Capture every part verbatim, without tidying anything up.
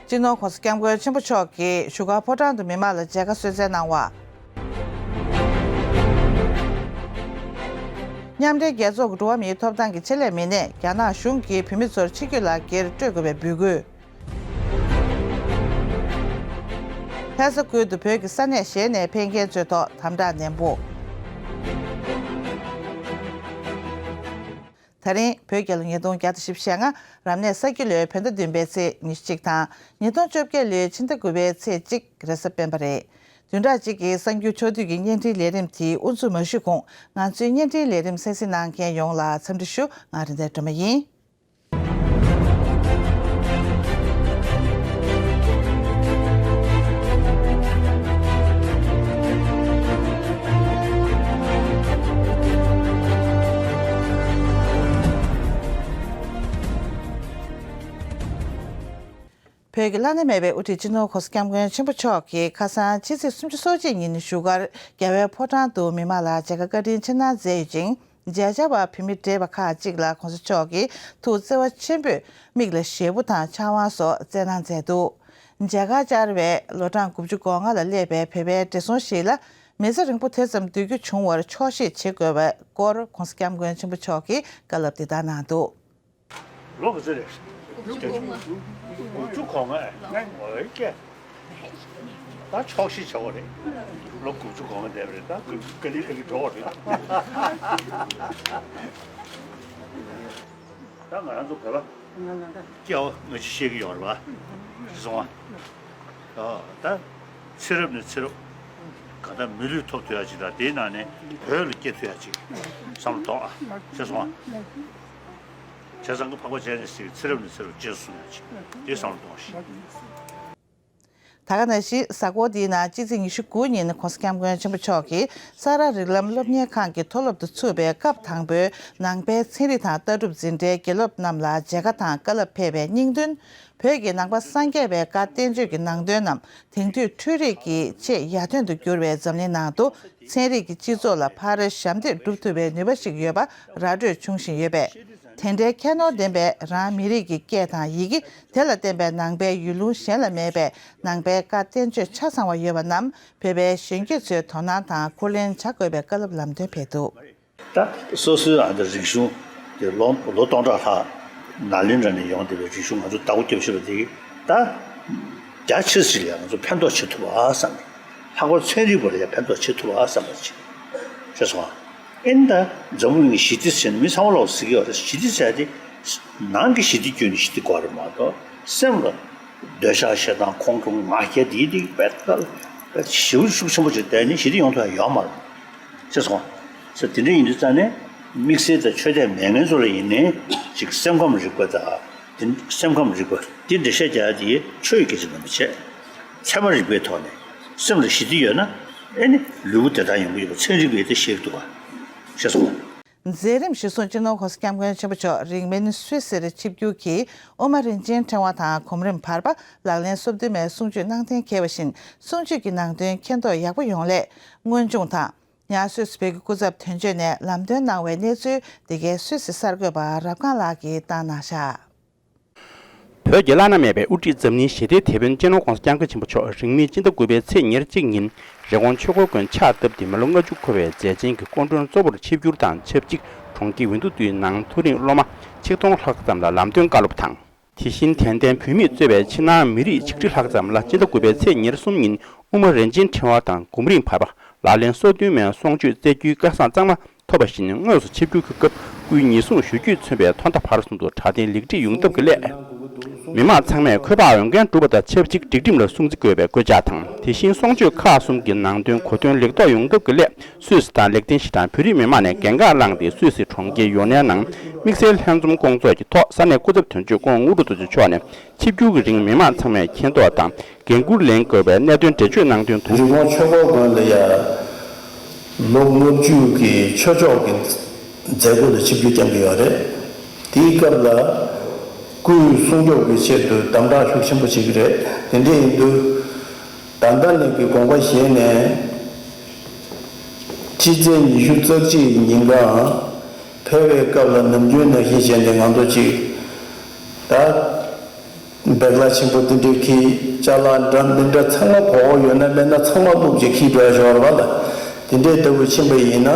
སྤྱི་ནོར་༸གོང་ས་༸སྐྱབས་མགོན་ཆེན་པོ་མཆོག་གིས་བཞུགས་སྒར་ཕོ་བྲང་དུ་མི་མང་ལ་མཇལ་ཁ་གསོལ་སྩལ་གནང་བ། མཉམ་འབྲེལ་རྒྱལ་ཚོགས་ཀྱི་འགྲོ་བ་མིའི་ཐོབ་ཐང་གི་ཆེད་ལས་མི་སྣས་རྒྱ་ནག་གཞུང་གིས་བོད་མི་ཚོར་ཕྱི་སྐྱོད་ལག་འཁྱེར་སྤྲོད་དགོས་པའི་འབོད་སྐུལ། ལྷ་ས་ཁུལ་དུ་བོད་ཀྱི་ས་གནས་གཞན་ནས་ཕེབས་མཁན་ཚོའི་ཐོག་དམ་དྲག་ནན་པོ། ད་རིང་བོད་རྒྱལ་ལོ་ཉིས་སྟོང་བརྒྱ་དང་བཞི་བཅུ་ཞེ་ལྔ། རབ་གནས་ས་ཁྱི་ལོའི་བོད་ཟླ་བདུན་པའི་ཚེས་ཉི་ཤུ་གཅིག་དང་། ཉིས་སྟོང་བཅོ་བརྒྱད་ལོའི་ཕྱི་ཟླ་དགུ་པའི་ཚེས་གཅིག་རེས་གཟའ་སྤེན་པ་རེད། བདུན་ཕྲག་གཅིག་གི་གསར་འགྱུར་ཕྱོགས་བསྡུས་ཀྱི་བརྙན་འཕྲིན་ལས་རིམ་དེའི་དབུ་འཛུགས་མ་ཞུས་གོང་། ང་ཚོའི་བརྙན་འཕྲིན་ལས་རིམ་གསན་གཟིགས་གནང་མཁན་ཡོངས་ལ་འཚམས་འདྲི་ཞུ། ང་རིན་ལྡན་སྒྲོལ་མ་ཡིན། བོད་ཀྱི་བླ་ན་མེད་པའི་དབུ་ཁྲིད་སྤྱི་ནོར་༸གོང་ས་༸སྐྱབས་མགོན་ཆེན་པོ་མཆོག་གིས་ཁ་སང་ཕྱི་ཚེས་སུམ་ཅུ་སོ་གཅིག་ཉིན་བཞུགས་སྒར་རྒྱལ་བའི་ཕོ་བྲང་དུ་མི་མང་ལ་མཇལ་ཁ་བཀའ་དྲིན་ཆེ་གནང་མཛད་ཡོད་ཅིང་། མཇལ་བཅར་བ་བོད་མི་བགྲེས་པ་ཁག་ཅིག་ལ་༸གོང་ས་མཆོག་གིས་ཐུགས་བརྩེ་བ་ཆེན་པོས་མིག་ལ་ཞེ་པོ་དང་ཕྱག་དབང་སོགས་སྩལ་གནང་མཛད་འདུག། མཇལ་ཁར་བཅར་བའི་ལོ་གྲངས་དགུ་བཅུ་གོ་ལྔ་ལ་སླེབས་པའི་བོད་པའི་བགྲེས་སོང་ཞིག་ལ་མི་ཚེ་རིང་པོ་དེ་ཙམ་སྡོད་རྒྱུ་བྱུང་བར་ཆོག་ཤེས་བྱེད་དགོས་པའི་སྐོར་༸གོང་ས་༸སྐྱབས་མགོན་ཆེན་པོ་མཆོག་གིས་བཀའ་སློབ་འདི་ལྟར་གནང་འདུག། ལོ་ག་ཚོད་རེད། དགུ་བཅུ་གོ་ལྔ། འོ་ཀྱེ། ད་ཆོག་ཤེས་བྱ་བ་རེད། ལོ་དགུ་བཅུ་གོ་ལྔ་བསྡད་པ་རེད། ད་དགུ་བཅུ་ག་ལེ་ག་ལེ་འགྲོ་བ་རེད། ད་ང་རང་ཚོ་བོད་པ་སྐྱེ་བ་སྔ་ཕྱི་ཤེས་ཀྱི་ཡོད་རེད་པ། རེད་སོང་ཨ། ད་ཚེ་རབས་ནས་ཚེ་རབས་གང་ལྟར་མི་ལུས་ཐོབ་ཐུབ་ཡ་ཅིག་དང་། དེའི་ནང་ནས་བོད་ལ་སྐྱེ་ཐུབ་ཡ་ཅིག་བསམ་བློ་གཏོང་ཨ། རེད་སོང་ཨ། བྱས་ཙང་གི་འཕགས་པ་སྤྱན་རས་གཟིགས་ཚེ་རབས་ནས་ཚེ་རབས་རྗེས་སུ་བཟུང་ཡ་ཅིག་དེ་བསམ་བློ་གཏོང་ཞིག། ད་ག་ནང་བཞིན་གཟའ་འཁོར་འདིའི་ནང་སྤྱི་ཚེས་ཉི་ཤུ་དགུ་ཉིན་༸གོང་ས་༸སྐྱབས་མགོན་ཆེན་པོ་མཆོག་གིས་ས་རཱ་རིགས་ལམ་སློབ་གཉེར་ཁང་གི་མཐོ་སློབ་ཏུ་ཚུད་པའི་སྐབས་དང་པོའི་ནང་པའི་ཚན་རིག་དང་ལྟ་གྲུབ་འཛིན་གྲྭའི་དགེ་སློབ་རྣམས་ལ་མཇལ་ཁ་དང་བཀའ་སློབ་ཕེབས་པའི་སྙིང་དོན། བོད་ཀྱི་ནང་པ་སངས་རྒྱས་པའི་བཀའ་བསྟན་བཅོས་ཀྱི་ནང་དོན་རྣམས་དེང་དུས་འཕྲུལ་རིག་གི་ཆེས་ཡར་ཐོན་དུ་གྱུར་བའི་འཛམ་གླིང་ནང་དུ་ཚན་རིག་གི་སྤྱི་ཚོགས་ལ་ཕར་ཞབས་འདེགས་སྒྲུབ་ཐུབ་པའི་ནུས་པ་ཞིག་ཡོད་པ་ར་སྤྲོད་བྱུང་བཞིན་ཡོད་པས། དེ་འདྲའི་ཁྱད་ནོར་ལྡན་པའི་རང་མི་རིགས་ཀྱི་སྐད་དང་ཡི་གེ། དེ་ལ་བརྟེན་པའི་ནང་པའི་ཡུལ་ལུང་གཞན་ལ་མེད་པའི་ནང་པའི་བཀའ་བསྟན་བཅོས་ཆ་ཚང་བ་ཡོད་པ་རྣམས་བོད་པའི་གཞོན་སྐྱེས་ཚོས་དོ་སྣང་དང་ཁུར་ལེན་བྱ་དགོས་པའི་བཀའ་སློབ་ལམ་སྟོན་ཕེབས་འདུག། ད་སོ་སོའི་ཨ་ད་རིག་གཞུང་དེ་ལོ་ལོ་སྟོང་ཕྲག་ལྷག་ནཱ་ལེནྡྲ་ནས་ཡོང་བསྡད་པའི་རིག་གཞུང་ང་ཚོ་བདག་པོ་རྒྱབ་ཤེས་པ་དེ་ད་རྒྱ་ཆེ་ཞིག་ལ་ང་ཚོ་ཕན་ཐོགས་བྱེད་ཐུབ་པ་བསམ་ནས། ལྷག་པར་ཚན་རིག་པ་ལ་ཡང་ཕན་ཐོགས་བྱེད་ཐུབ་པ་བསམ་པ་ཅིག་ཤེས་སོང་ཨ། ཨེ་ནི་ད་འཛམ་བུ་གླིང་གི་ཞི་བདེ་ཟེར་ནས་མི་ཚང་མ་ལོག་ཟེར་གྱི་ཡོད་རེད། ཞི་བདེ་ཟེར་ཡ་དེ་ནང་གི་ཞི་བདེ་བརྒྱུད་ནས་ཞི་བདེ་དགོས་རེད་མ་གཏོགས་སེམས་ལ་འདོད་ཆགས་ཞེ་སྡང་ཁོང་ཁྲོ་ང་རྒྱལ་དེའི་དེ་དཔེ་ད་དཔེ་ཞེ་པོ་ཤུགས་ཆེན་པོ་ཅིག་བསྡད་ནས་ཞི་བདེ་ཡོང་ཐུབ་ཡ་ཡོད་མ་རེད། ཤེས་སོང་། ཟེར་དེ་འདྲ་ཡིན་དུས་ཙང་ནས་དམིགས་བསལ་དང་ཆོས་དད་མེད་མཁན་ཚོ་ལ་ཡིན་ནའི་ཅིག་སེམས་ཁམས་རིག་པ་དང་དེ་སེམས་ཁམས་རིག་པ་འདི་འགྲེལ་བཤད་རྒྱག་ཡ་དེ་ཆོས་ཡི་སྐད་ཆ་ནང་མི་བྱེད། ཚད་མ་རིག་པའི་ཐོག་ནས་སེམས་ལ་ཞི་བདེ་ཡོད་ན་ཨེ་ནི་ལུས་པོ་བདེ་ཐང་ཡོང་གི་ཡོད་པ་ཚན་རིག་པས་དེ་ཤེས་ཀྱི་འདུག་ག། ཤེས་སོང་། མཛད་རིམ་གཞིར་བཟུང་སྤྱི་ནོར་༸གོང་ས་༸སྐྱབས་མགོན་ཆེན་པོ་མཆོག་རིང་མིན་སུད་སིར་ཆིབས་བསྒྱུར་གྱིས་དབུ་མ་རིན་ཆེན་ཕྲེང་བ་དང་གོམ་རིམ་བར་པ་ལག་ལེན་སོ་བདུན་མའི་གསུང་ཆོས་གནང་གཏན་འཁེལ་བ་བཞིན། གསུང་ཆོས་ཀྱི་ནང་དོན་མཁྱེན་རྟོགས་ཡག་པོ་ཡོང་སླད་སྔོན་བྱུང་དང་། ཡང་སུད་སི་བོད་ཀྱི་སྐུ་ཚབ་དོན་གཅོད་ནས་ལམ་སྟོན་གནང་བའི་གནས་ཚུལ་འདི་གའི་སུད་སི་གསར་འགོད་པ་རབ་སྒང་ལགས་ཀྱིས་བཏང་གནང་བཞག། བོད་ཀྱི་བླ་ན་མེད་པའི་དབུ་ཁྲིད་འཛམ་གླིང་ཞི་བདེའི་དེད་དཔོན་སྤྱི་ནོར་༸གོང་ས་༸སྐྱབས་མགོན་ཆེན་པོ་མཆོག་རིང་མིན་སྤྱི་ཟླ་དགུ་པའི་ཚེས་ཉེར་གཅིག་ཉིན་རི་ཀོན་ཆོས་འཁོར་དགོན་ཕྱག་བཏབ་སྟེ་མི་ལོ་ལྔ་བཅུ་འཁོར་བའི་མཛད་ཆེན་གྱི་སྐུ་མགྲོན་གཙོ་བོར་ཆིབས་བསྒྱུར་དང་ཆབས་ཅིག་གྲོང་ཁྱེར་ཝིན་ཏུ་ཏུའི་ནང་མཐོ་རིམ་སློབ་མ་ཆིག་སྟོང་ལྷག་ཙམ་ལ་ལམ་སྟོན་བཀའ་སློབ་དང་། དེ་བཞིན་དད་ལྡན་བུད་མེད་གཙོས་པའི་ཕྱི་ནང་མི་རིགས་ཆིག་ཁྲི་ལྷག་ཙམ་ལ་སྤྱི་ཟླ་དགུ་པའི་ཚེས་ཉེར་གསུམ་ཉིན་དབུ་མ་རིན་ཆེན་ཕྲེང་བ་དང་གོམ་རིམ་བར་པ་ལག་ལེན་སོ་བདུན་མའི་གསུང་ཆོས་སྩལ་རྒྱུའི་བཀའ་བཟང་གཙང་མ་ཐོབ་པ་བཞིན། དངོས་སུ་ཆིབས་བསྒྱུར་གྱི་སྐབས་སྐུའི་ཉེས་སྲུང་ཞུ་རྒྱུས་མཚོན་པའི་ཐོག་མཐའ་བར་གསུམ་དུ་དྲག་ལྡན་ལེགས་སྒྲིག་ཡོང་ཐབས་ཀྱི་སླད། མི་མང་ཚང་མས་འཁོས་དཔག་འོས་འགན་སྒྲུབ་པ་དང་ཆབས་ཅིག་སྒྲིག་ཁྲིམས་ལ་སྲུང་བརྩི་དགོས་པའི་སྐུལ་ལྕག་དང་། དེ་བཞིན་གསུང་ཆོས་ཁག་གསུམ་གྱི་ནང་དོན་གོ་དོན་ལེགས་ཐོག་ཡོང་ཐབས་ཀྱི་སླད། སུད་སི་དང་ལེགས་ལྡན་ཞེ་དྲག་བོད་རིགས་མི་མང་ནས་འགན་ཁག་བླངས་ཏེ། སུད་སི་གྲོང་ཁྱེར་ཡོ་ནན་ནང་དམིགས་བསལ་ལྷན་འཛོམས་སྐོང་ཚོགས་ཀྱི་ཐོག་ས་གནས་སྐུ་ཚབ་དོན་གཅོད་ཀོང་དངོས་གྲུབ་རྡོ་རྗེ་མཆོག་ནས་ཆིབས་བསྒྱུར་གྱི་རིང་མི་མང་ཚང་མས་མཁྱེན་རྟོགས་དང་འགན་འཁུར་ལེན་དགོས་པའི་གནད་དོན་འགྲེལ་བརྗོད་གནང་དོན་དུ། རི་ཀོན་ཆོས་འཁོར་དགོན་ལ་ཡ་ལོ་ལྔ་བཅུ་གི་ཆོས་ཕྱོགས་ཀྱི་མཛད་སྒོ་ལ་ཆིབས་བསྒྱུར་བསྐྱངས་ཀྱི་ཡོད་རེད། དེའི་སྐབས་ལ་སྐུའི་སྲུང་སྐྱོབ་ཀྱི་ཆེད་དུ་དམ་དྲག་ཤུགས་ཆེན་པོ་བྱེད་ཀྱི་རེད། དེ་འདྲ་ཡིན་དུས་དར་མདའ་གླིང་གི་དགོན་པ་གཞན་ནས་ཕྱི་ཚེས་ཉི་ཤུ་རྩ་གཅིག་ཉིན་གང་ཕེབས་པའི་སྐབས་ལ་ནམ་རྒྱུན་ནང་བཞིན་བྱས་ནས་ང་ཚོ་གཅིག་ད། སྦེག་ལ་ཆེན་པོ་དེ་འདྲའི་ཁྱི་ཅ་ལག་འདྲ་མི་འདྲ་ཚང་མ་གོ་བ་ཡོད་ན་མེད་ན་ཚང་མ་བླུགས་བྱས་ཁྱི་འགྲོ་ཡ་ཞོར་བ་ལ། དེ་འདྲའི་ལྟ་བུ་ཕྱིན་པ་ཡིན་ན་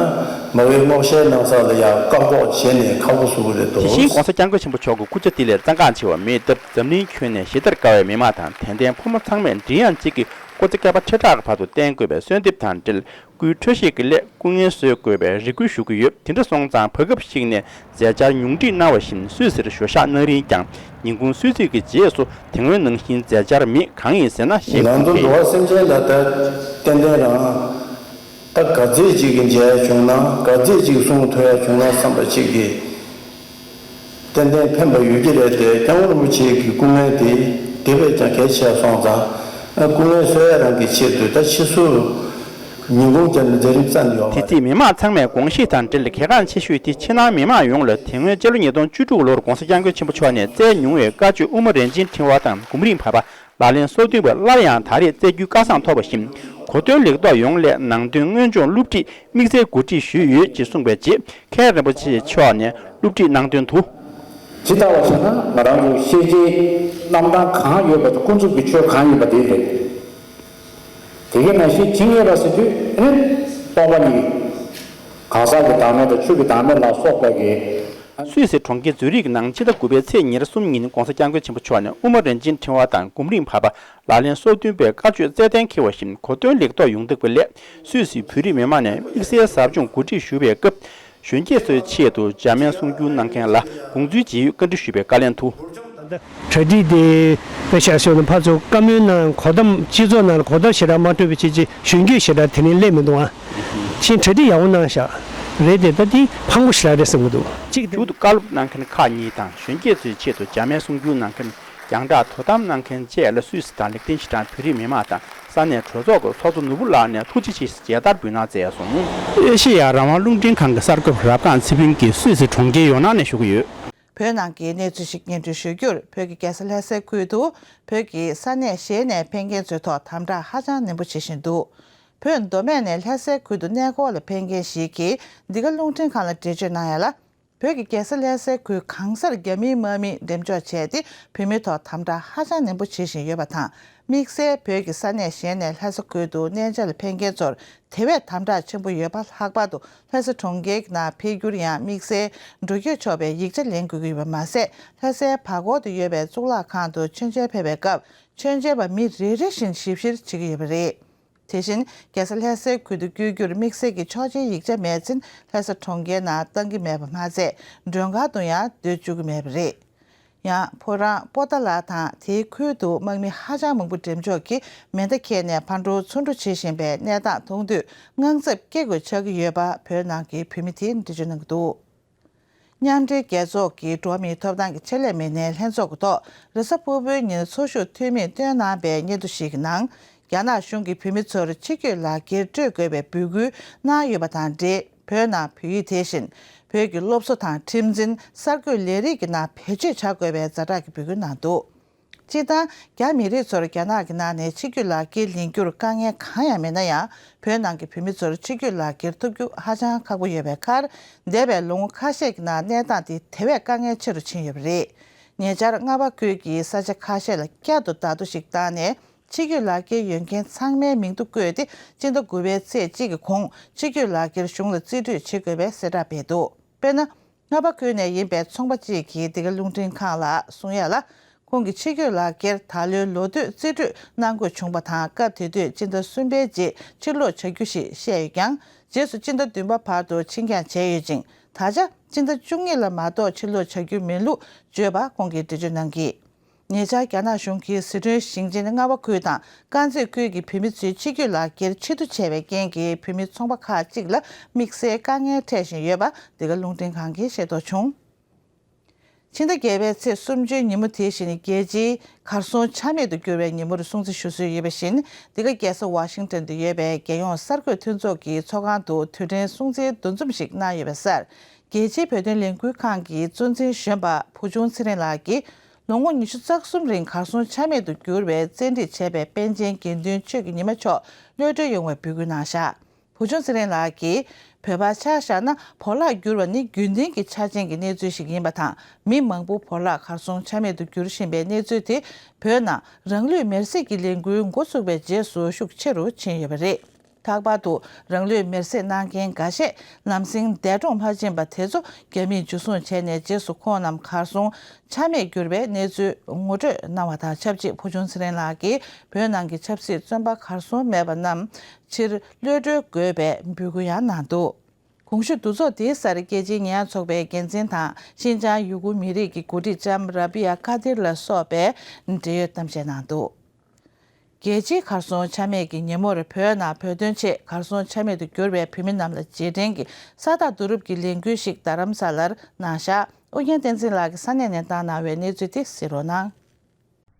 མ་བའི་སྔོག་བཤེར་གནང་ས་ལ་ཡ་བཀག་འགོག་བྱས་ནས་ཁག་པོ་བཟོ་གི་རེད་དོ། དེ་བཞིན་༧གོང་ས་༧སྐྱབས་མགོན་ཆེན་པོ་མཆོག་གི་སྐུ་ཚེ་དེ་ལས་བཙན་བཀག་ཆེ་བ་མེད་སྟབས་འཛམ་གླིང་ཁྱོན་ནས་ཞེ་དྲག་དཀའ་བའི་མི་དམངས་དང་དད་ལྡན་ཕོ་མོ་ཚང་མས་མགྲིན་དབྱངས་གཅིག་གིས་སྐུ་ཚེ་བསྐལ་པ་ཁྲི་ཕྲག་གི་བར་དུ་བརྟན་དགོས་པའི་གསོལ་འདེབས་དང་འབྲེལ། སྐུའི་འཕྲོ་བཤད་ཀྱི་སླད་སྐུ་ངལ་གསོ་དགོས་པའི་རེ་སྐུལ་ཞུ་གི་ཡོད། དེ་འདྲ་སོང་ཙང་བར་སྐབས་ཤིག་ནས་མཛད་འཆར་ཉུང་བསྒྲིགས་གནང་བ་བཞིན་སུད་སིར་ཞུ་བཞག་གནང་རིན་ཀྱང་ཉིན་གུང་གསོལ་ཚིགས་ཀྱི་རྗེས་སུ་དེ་སྔོན་ནང་བཞིན་མཛད་འཆར་མེད། གང་ཡིན་ཟེར་ན་ཞེས་ང་ཚོ་འགྲོ་བ་སེམས་ཅན་ལ་ད་ཏན་ཏན་རང་ད་ག་ཚད་ཅིག་གི་མཇལ་ཡ་བྱུང་ན་ག་ཚད་ཅིག་གསུང་ཐོས་ཡ་བྱུང་ན་བསམ་པ་ཅིག་གིས། ཏན་ཏན་ཕན་པ་ཡོད་ཀྱི་རེད་དེ། སྐྱབས་མགོན་རིན་པོ་ཆེ་གི་སྐུ་ངལ་དེ་དེ་བས་ཀྱང་གལ་ཆེ་བ་སོང་ཙང་། སྐུ་ངལ་གསོ་ཡ་རང་གི་ཆེད་དུ་ད་ཕྱི་སོ་ཉིན་གུང་བརྒྱབ་ནས་མཛད་རིམ་བསྩལ་ཡོད་པ་དེ་རེད། དེ་མི་མང་ཚང་མས་དགོངས་བཞེས་དང་འབྲེལ་གལ་འགངས་ཆེ་ཤོས་དེ་ཕྱི་ནང་མི་མང་ཡོངས་ལ་དེ་སྔོན་སྤྱི་ལོ་ཉིས་སྟོང་བཅུ་དྲུག་ལོར་༧གོང་ས་༧སྐྱབས་མགོན་ཆེན་པོ་མཆོག་ནས་བསྩལ་མྱོང་བའི་བཀའ་ཆོས་དབུ་མ་རིན་ཆེན་ཕྲེང་བ་དང་གོམ་རིམ་བར་པ། ལག་ལེན་སོ་བདུན་པ་སླར་ཡང་ད་རེས་བསྩལ་རྒྱུའི་བཀའ་བཟང་ཐོབ་པ་བཞིན་གོ་སྟོན་ལེགས་ཐོག་ཡོངས་སླད་ནང་དོན་མངོན་ལྗོངས་སློབ་ཁྲིད་དམིགས་བསལ་གོ་སྒྲིག་ཞུས་ཡོད་ཅེས་གསུངས་པའི་རྗེས་མཁན་རིན་པོ་ཆེ་མཆོག་ནས་སློབ་ཁྲིད་གནང་དོན་དུ། ཇི་ལྟ་བ་ཞེ་ན་ང་རང་ཚོ་ཤེས་བྱའི་རྣམ་གྲངས་གང་ཡོད་པ་དེ་ཀུན་རྫོབ་ཀྱི་ཆོས་གང་ཡིན་པ་དེ་རེད། དེ་གའི་ནང་བཞིན་ཇི་སྙེད་པ་ཟེར་དུས་ཨེ་ནི་སྟོང་པ་ཉིད་གང་ཟག་གི་བདག་མེད་དང་ཆོས་ཀྱི་བདག་མེད་ལ་སོགས་པ་གི་སུད་སི་གྲོང་ཁྱེར་ཛུ་རིག་ནང་ཕྱི་ཟླ་དགུ་པའི་ཚེས་ཉེར་གསུམ་ཉིན་༧གོང་ས་༧སྐྱབས་མགོན་ཆེན་པོ་མཆོག་ནས་དབུ་མ་རིན་ཆེན་ཕྲེང་བ་དང་གོམ་རིམ་བར་པ་ལག་ལེན་སོ་བདུན་པའི་བཀའ་ཆོས་རྩལ་གཏན་འཁེལ་བ་བཞིན་གོ་སྟོན་ལེགས་ཐོག་ཡོང་ཐུབ་པའི་སླད་སུད་སིའི་བོད་རིགས་མི་མང་ནས་དམིགས་བསལ་ཟབ་སྦྱོང་གོ་སྒྲིག་ཞུ་བའི་སྐབས་གཞོན་སྐྱེས་ཚོའི་ཆེད་དུ་འཇར་མན་གསུང་སྒྱུར་གནང་མཁན་ལ་དགོངས་ཚུལ་ཇི་ཡོད་བཀའ་འདྲི་ཞུས་པའི་བཀའ་ལན་དུ། གྲ་སྒྲིག་དེ་དཔེ་བཞག་ཞོར་ནས་ཕར་ཚུར་བཀའ་མོལ་གནང་གོ་གདམ་སྤྱི་ཚོགས་ནང་ལ་གོ་གདམ་ཞེ་དྲག་མ་སྤྲོད་པའི་ཆེད་ཀྱི་གཞོན་སྐྱེས་ཞེ་དྲག་དེ་རིང་སླེབས་མི་འདུག་ཨ། ཕྱིན་གྲ་སྒྲིག་ཡག་པོ་གནང་བཞག་རེད་དེ་ད་དེ་ཕངས་པོ་ཞེ་དྲག་རེད་བསམ་གྱི་འདུག་གཅིག་དེ། མཇུག་ཏུ་བཀའ་སློབ་གནང་མཁན་ཁག་གཉིས་དང་གཞོན་སྐྱེས་ཚོའི་ཆེད་དུ་འཇར་མན་གསུང་སྒྱུར་གནང་མཁན་རྒྱང་བསྒྲགས་དོ་དམ་གནང་མཁན་བཅས་ལ་སུད་སི་དང་ལིག་ཏེན་ཤི་ཏན་བོད་རིགས་མི་མང་དང་ས་གནས་གྲོས་ཚོགས་ཀྱི་ཚོགས་གཙོ་ནོར་བུ་ལགས་ནས་ཐུགས་རྗེ་ཆེ་ཞེས་མཇལ་དར་འབུལ་གནང་མཛད་སོང་། ཨེ་ཤེ་ཡ་རང་དབང་རླུང་འཕྲིན་ཁང་གི་གསར་འགོད་པ་རབ་སྒང་ཚེ་ཕུན་གྱིས་སུད་སི་གྲོང་ཁྱེར་ཡོ་ནན་ནས་ཞུ་གི་ཡོད། བོད་ནང་གི་གནས་ཚུལ་ཞིག་སྙན་སྒྲོན་ཞུ་རྒྱུར། བོད་ཀྱི་རྒྱལ་ས་ལྷ་སའི་ཁུལ་དུ་བོད་ཀྱི་ས་གནས་གཞན་ནས་ཕེབས་མཁན་ཚོའི་ཐོག་དམ་དྲག་ཧ་ཅང་ནན་པོ་བྱེད་བཞིན་འདུག་བོད་མདོ་སྨད་ནས་ལྷ་སའི་ཁུལ་དུ་གནས་སྐོར་ལ་ཕེབས་མཁན་ཞིག་གིས་འདི་ག་རླུང་འཕྲིན་ཁང་ལ་འགྲེལ་བརྗོད་གནང་ཡ་ལ། བོད་ཀྱི་རྒྱལ་ས་ལྷ་སའི་ཁུལ་གང་སར་རྒྱ་མིའི་དམག་མིས་འགྲེམས་འཇོག་བྱས་ཏེ་བོད་མིའི་ཐོག་དམ་དྲག་ཧ་ཅང་ནན་པོ་བྱེད་བཞིན་ཡོད་པ་དང་། དམིགས་བསལ་བོད་ཀྱི་ས་གནས་གཞན་ནས་ལྷ་ས་ཁུལ་དུ་གནས་མཇལ་ལ་ཕེབས་མཁན་ཚོར་དེ་བས་དམ་དྲག་ཆེན་པོ་ཡོད་པ། ལྷག་པར་དུ་ལྷ་ས་གྲོང་ཁྱེར་གྱི་ནང་ཕེབས་རྒྱུར་ཡང་དམིགས་བསལ་འགྲོ་སྐྱོད་ཆོག་པའི་ཡིག་ཆ་ལེན་དགོས་ཀྱི་ཡོད་པ་མ་ཟད། ལྷ་སའི་བར་སྐོར་དུ་ཡོད་པའི་གཙུག་ལག་ཁང་དུ་མཆོད་མཇལ་ཕེབས་པའི་སྐབས་མཆོད་མཇལ་བ་མི་རེ་རེ་བཞིན་ཞིབ་བཤེར་བྱེད་ཀྱི་ཡོད་པ་རེད། དེ་བཞིན་རྒྱལ་ས་ལྷ་སའི་ཁུལ་དུ་བསྐྱོད་རྒྱུར་དམིགས་བསལ་གྱི་ཆོག་མཆན་ཡིག་ཆ་མེད་ཚེ་ལྷ་ས་གྲོང་ཁྱེར་ནང་བཏང་གི་མེད་པ་མ་ཟད། མགྲོན་ཁང་དུ་ཡང་སྡོད་བཅུག་གི་མེད་པ་རེད། ཡང་ཕོ་བྲང་པོ་ཏཱ་ལ་དང་དེའི་ཁུལ་དུ་དམག་མི་ཧ་ཅང་མང་པོ་འགྲེམས་འཇོག་གིས་མེ་མདའ་འཁྱེར་ནས་ཕར་འགྲོ་ཚུར་འགྲོ་བྱེད་བཞིན་པའི་གནས་སྟངས་མཐོང་དུས་དངངས་འཚབ་སྐྱེ་དགོས་ཆགས་ཀྱི་ཡོད་པ་བོད་ནང་གི་བོད་མི་དེས་འགྲེལ་བརྗོད་གནང་གི་འདུག་མཉམ་འབྲེལ་རྒྱལ་ཚོགས་ཀྱི་འགྲོ་བ་མིའི་ཐོབ་ཐང་གི་ཆེད་ལས་མི་སྣའི་ལྷན་ཚོགས་ཀྱི་ཐོག་རེས་གཟའ་ཕུར་བུའི་ཉིན་ཚོགས་ཞུགས་འཐུས་མིས་བཏོན་གནང་པའི་སྙན་ཐོ་ཞིག་གི་ནང་། རྒྱ་ནག་གཞུང་གིས་བོད་མི་ཚོར་ཕྱི་སྐྱོད་ལག་འཁྱེར་སྤྲོད་དགོས་པའི་འབོད་སྐུལ་གནང་ཡོད་པ་དང་འབྲེལ། བོད་ནང་བོད་ཡིག་དེ་བཞིན་བོད་ཀྱི་སློབ་གསོ་དང་ཁྲིམས་འཛིན། གསར་འགོད་ལས་རིགས་ཀྱི་ནང་བེད་སྤྱོད་བྱ་དགོས་པའི་ཛ་དྲག་གི་འབོད་སྐུལ་གནང་འདུག་སྤྱིར་བཏང་རྒྱ་མི་རིགས་ཚོར་རྒྱ་ནག་གི་ནང་ནས་ཕྱི་སྐྱོད་ལག་འཁྱེར་ལེན་རྒྱུར་དཀའ་ངལ་གང་ཡང་མེད་ན་ཡང་། བོད་ནང་གི་བོད་མི་ཚོར་ཕྱི་སྐྱོད་ལག་འཁྱེར་ཐོབ་རྒྱུ་ཧ་ཅང་ཁག་པོ་ཡོད་པའི་ཁར། འདས་པའི་ལོ་ངོ་ཁ་ཤས་ཀྱི་ནང་གནས་སྟངས་དེ་དེ་བས་དཀའ་ངལ་ཆེ་རུ་ཕྱིན་ཡོད་པ་རེད། ཉེ་ཆར་རྔ་བ་ཁུལ་གྱི་ས་ཆ་ཁ་ཤས་ལ་བསྐྱར་དུ་བརྡ་ཐོ་ཞིག་བཏང་ནས། ཕྱི་སྐྱོད་ལག་འཁྱེར་ཡོད་མཁན་ཚང་མའི་མིང་ཐོ་བཀོད་དེ། སྤྱི་ཟླ་དགུ་པའི་ཚེས་གཅིག་གི་གོང་ཕྱི་སྐྱོད་ལག་འཁྱེར་གཞུང་ལ་རྩིས་སྤྲོད་བྱེད་དགོས་པའི་གསལ་བསྒྲགས་སྤེལ་འདུག་དཔེར་ན། རྔ་བ་ཁུལ་ནས་ཡིན་པའི་ཚོང་པ་གཅིག་གིས་འདི་ག་རླུང་འཕྲིན་ཁང་ལ་གསུང་ཡ་ལ། ཁོང་གིས་ཕྱི་སྐྱོད་ལག་འཁྱེར་ད་ལོའི་ལོ་སྟོད་རྩིས་སྤྲོད་གནང་དགོས་བྱུང་བ་དང་། སྐབས་དེ་དུས་སྤྱི་ཟླ་གསུམ་པའི་རྗེས་ཕྱིར་ལོག་བྱ་རྒྱུ་ཞེས་བཤད་ཡོད་ཀྱང་། རྗེས་སུ་སྤྱི་ཟླ་བདུན་པ་བར་དུ་ཕྱིར་འགྱངས་བྱས་ཡོད་ཅིང་། ད་ཆ་སྤྱི་ཟླ་བཅུ་གཉིས་ལ་མ་གཏོགས་ཕྱིར་ལོག་བྱ་རྒྱུ་མེད་ལུགས་བརྗོད་པ་ཁོང་གིས་འགྲེལ་བརྗོད་གནང་གིས། ཉེ་ཆར་རྒྱ་ནག་གཞུང་གིས་ཟི་ཁྲོན་ཞིང་ཆེན་རྔ་བ་ཁུལ་དང་དཀར་མཛེས་ཁུལ་གྱི་བོད་མི་ཚོའི་ཕྱི་སྐྱོད་ལག་འཁྱེར་ཕྱིར་བསྡུ་བྱས་པའི་རྐྱེན་གྱིས་བོད་མི་ཚོང་པ་ཁག་ཅིག་ལ་དམིགས་བསལ་དཀའ་ངལ་འཕྲད་བཞིན་ཡོད་པ་འདི་ག་རླུང་འཕྲིན་ཁང་གིས་ཤེས་རྟོགས་བྱུང་། ཕྱི་ཟླ་བརྒྱད་པའི་ཚེས་སུམ་ཅུའི་ཉིན་མོ་དེ་བཞིན་རྒྱལ་སྤྱིའི་གར་སོང་ཆ་མེད་དུ་གྱུར་བའི་ཉིན་མོར་སྲུང་བརྩི་ཞུ་སྲོལ་ཡོད་པ་བཞིན། འདི་ག་རྒྱལ་ས་ཝ་ཤིང་ཏོན་དུ་ཡོད་པའི་རྒྱལ་ཡོངས་གསར་འགོད་མཐུན་ཚོགས་ཀྱི་ཚོགས་ཁང་དུ་དུས་དྲན་སྲུང་བརྩིའི་འདུ་འཛོམས་ཤིག་གནང་ཡོད་པའི་སར། རྒྱལ་སྤྱིའི་བོད་དོན་ལས་འགུལ་ཁང་གི་གཙོ་འཛིན་གཞོན་པ་བུ་ཆུང་ཚེ་རིང་ལགས་ཀྱིས། ལོ་ངོ་ཉི་ཤུ་རྩ་གསུམ་རིང་གར་སོང་ཆ་མེད་དུ་གྱུར་བའི་བཙན་ཁྲིད་བྱས་པའི་པཎ་ཆེན་དགེ་འདུན་ཆོས་ཀྱི་ཉི་མ་མཆོག་གློད་གྲོལ་ཡོང་བའི་འབོད་སྐུལ་གནང་བཞག་བུ་ཆུང་ཚེ་རིང་ལགས་ཀྱིས། བོད་པ་ཆ་བཞག་ན་བོར་བརླག་གྱུར་བ་ནི་རྒྱུན་ལྡན་གྱི་ཆ་རྐྱེན་གྱི་གནས་ཚུལ་ཞིག་ཡིན་པ་དང་། མི་མང་པོ་བོར་བརླག་གར་སོང་ཆ་མེད་དུ་འགྱུར་བཞིན་པའི་གནས་ཚུལ་དེ། བོད་ནང་རང་ལུས་མེར་སྲེག་གི་ལས་འགུལ་འགོ་ཚུགས་པའི་རྗེས་སུ་ཤུགས་ཆེ་རུ་ཕྱིན་ཡོད་པ་རེད། ལྷག་པར་དུ་རང་ལུས་མེར་སྲེག་གནང་མཁན་འགའ་ཤས་ལམ་སེང་འདས་གྲོངས་མ་ཕྱིན་པ་དེ་ཚོ་རྒྱ་མིས་འཇུ་བཟུང་བྱས་ནས་རྗེས་སུ་ཁོང་རྣམས་གར་སོང་ཆ་མེད་གྱུར་བའི་གནས་ཚུལ་ངོ་སྤྲོད་གནང་བ་དང་ཆབས་ཅིག་བུ་ཆུང་ཚེ་རིང་ལགས་ཀྱིས་བོད་ནང་གི་ཆབ་སྲིད་བཙོན་པ་གར་སོང་མེད་པ་རྣམས་ཕྱིར་གློད་གྲོལ་དགོས་པའི་འབོད་སྐུལ་ཡང་གནང་འདུག་གོང་ཞུས་འདུ་ཚོགས་དེའི་སར་རྒྱལ་སྤྱིའི་ཉེས་ཡངས་ཚོགས་པའི་འགན་འཛིན་དང་ཤིན་ཅང་ཡུ་གུར་མི་རིགས་ཀྱི་འགོ་ཁྲིད་ལྕམ་ར་བི་ཡ་ཀ་དིར་ལ་སོགས་པས་འབྲེལ་ཡོད་གཏམ་བཤད་གནང་འདུག་རྒྱལ་སྤྱིའི་གར་སོང་ཆ་མེད་ཀྱི་ཉིན་མོར་བོད་ནང་བོད་དོན་ཆེད་གར་སོང་ཆ་མེད་དུ་གྱུར་བའི་བོད་མི་རྣམས་ལ་རྗེས་དྲན་གྱི་ས་རྟགས་བསྡུ་རུབ་ཀྱི་ལས་འགུལ་ཞིག་རྡ་རམ་ས་ལར་གནང་བཞག་ཨུ་རྒྱན་བསྟན་འཛིན་ལགས་ཀྱིས་ས་གནས་ནས་བཏང་གནང་བའི་གནས་ཚུལ་དེ་གཟིགས་རོགས་གནང་།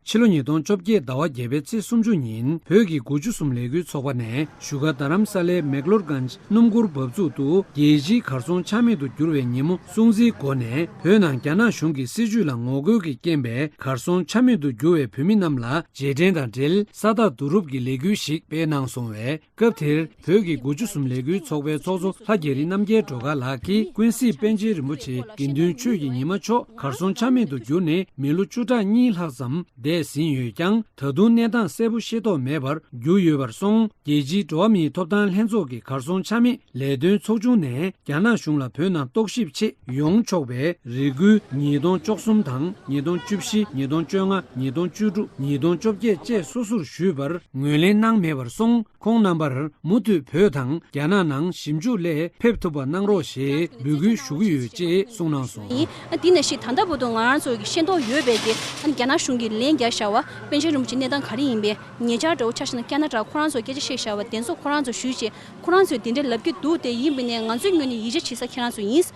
ཕྱི་ལོ་ཉིས་སྟོང་བཅོ་བརྒྱད་ཟླ་བ་བརྒྱད་པའི་ཚེས་སུམ་ཅུ་ཉིན་བོད་ཀྱི་དགུ་བཅུ་གསུམ་ལས་འགུལ་ཚོགས་པ་ནས་བཞུགས་སྒར་རྡ་རམ་ས་ལའི་མེག་ལོར་གྷན་ཇི་སྣུམ་འཁོར་འབབ་ཚུགས་དུ་རྒྱལ་སྤྱིའི་གར་སོང་ཆ་མེད་དུ་གྱུར་བའི་ཉིན་མོ་སྲུང་བརྩིའི་སྒོ་ནས་བོད་ནང་རྒྱ་ནག་གཞུང་གི་སྲིད་བྱུས་ལ་ངོ་རྒོལ་གྱི་རྐྱེན་པས་གར་སོང་ཆ་མེད་དུ་གྱུར་བའི་བོད་མི་རྣམས་ལ་རྗེས་དྲན་དང་འབྲེལ་ས་རྟགས་བསྡུ་རུབ་ཀྱི་ལས་འགུལ་ཞིག་སྤེལ་གནང་སོང་བས། སྐབས་དེར་བོད་ཀྱི་དགུ་བཅུ་གསུམ་ལས་འགུལ་ཚོགས་པའི་ཚོགས་གཙོ་ལྷ་རྒྱ་རི་རྣམ་རྒྱལ་སྒྲོལ་དཀར་ལགས་ཀྱིས་ཀུན་གཟིགས་པཎ་ཆེན་རིན་པོ་ཆེ་དགེ་འདུན་ཆོས་ཀྱི་ཉི་མ་མཆོག་གར་སོང་ཆ་མེད་དུ་གྱུར་ནས་མི་ལོ་བཅུ་ཕྲག་གཉིས་ལྷག་ཙམ་འདས་ཟིན་ཡོད་ཀྱང་། ད་དུང་གནས་སྟངས་གསལ་པོ་ཤེས་རྟོགས་མེད་པར་གྱུར་ཡོད་པར་སོང་། རྒྱལ་སྤྱིའི་འགྲོ་བ་མིའི་ཐོབ་ཐང་ལྷན་ཚོགས་ཀྱི་གར་སོང་ཆ་མེད་ལས་དོན་ཚོགས་ཆུང་ནས་རྒྱ་ནག་གཞུང་ལ་བོད་ནང་རྟོག་ཞིབ་ཆེད་ཡོང་ཆོག་པའི་རེ་སྐུལ་ཉིས་སྟོང་བཅུ་གསུམ་དང་ཉིས་སྟོང་བཅུ་བཞི། ཉིས་སྟོང་བཅོ་ལྔ། ཉིས་སྟོང་བཅུ་དྲུག་ཉིས་སྟོང་བཅོ་བརྒྱད་བཅས་སོ་སོར་ཞུས་པར་ངོས་ལེན་གནང་མེད་པར་སོང་། ཁོང་རྣམ་པར་མུ་མཐུད་བོད་དང་རྒྱ་ནག་ནང་ཞིབ་འཇུག་སླད་ཕེབས་ཐུབ་པ་གནང་རོགས་ཞེས་འབོད་སྐུལ་ཞུ་གི་ཡོད་ཅེས་གསུངས་གནང་སོང་། ཡིན། ཨ་དེ་ནས་ཤི་ད་ལྟ་བར་དུ་ང་རང་ཚོ་གི་ཤེས་རྟོགས་ཡོད་པའི་གི་ཨ་ནི་རྒྱ་ནག་གཞུང་གིས་ལན་རྒྱག་བཞག་པ་པཎ་ཆེན་རིན་པོ་ཆེ་གནས་སྟངས་ག་རེ་ཡིན་པའི་ཉེ་ཆར་འདྲ་བོ་ཆ་བཞག་ན་ཀ་ན་ཌ་ཁོ་རང་ཚོ་སྐད་ཆ་བཤད་བཞག་པ་དེ་ཚོ་ཁོ་རང་ཚོ་ཞུས་བྱས་ཁོ་རང་ཚོས་དེ་འདྲའི་ལབ་ཀྱི་འདུག་དེ་ཡིན་པ་ནས་ང་ཚོའི་ངོས་ནས་ཡིད་ཆེས་བྱེད་ས་ཁྱེད་རང་ཚོ་ཡིན།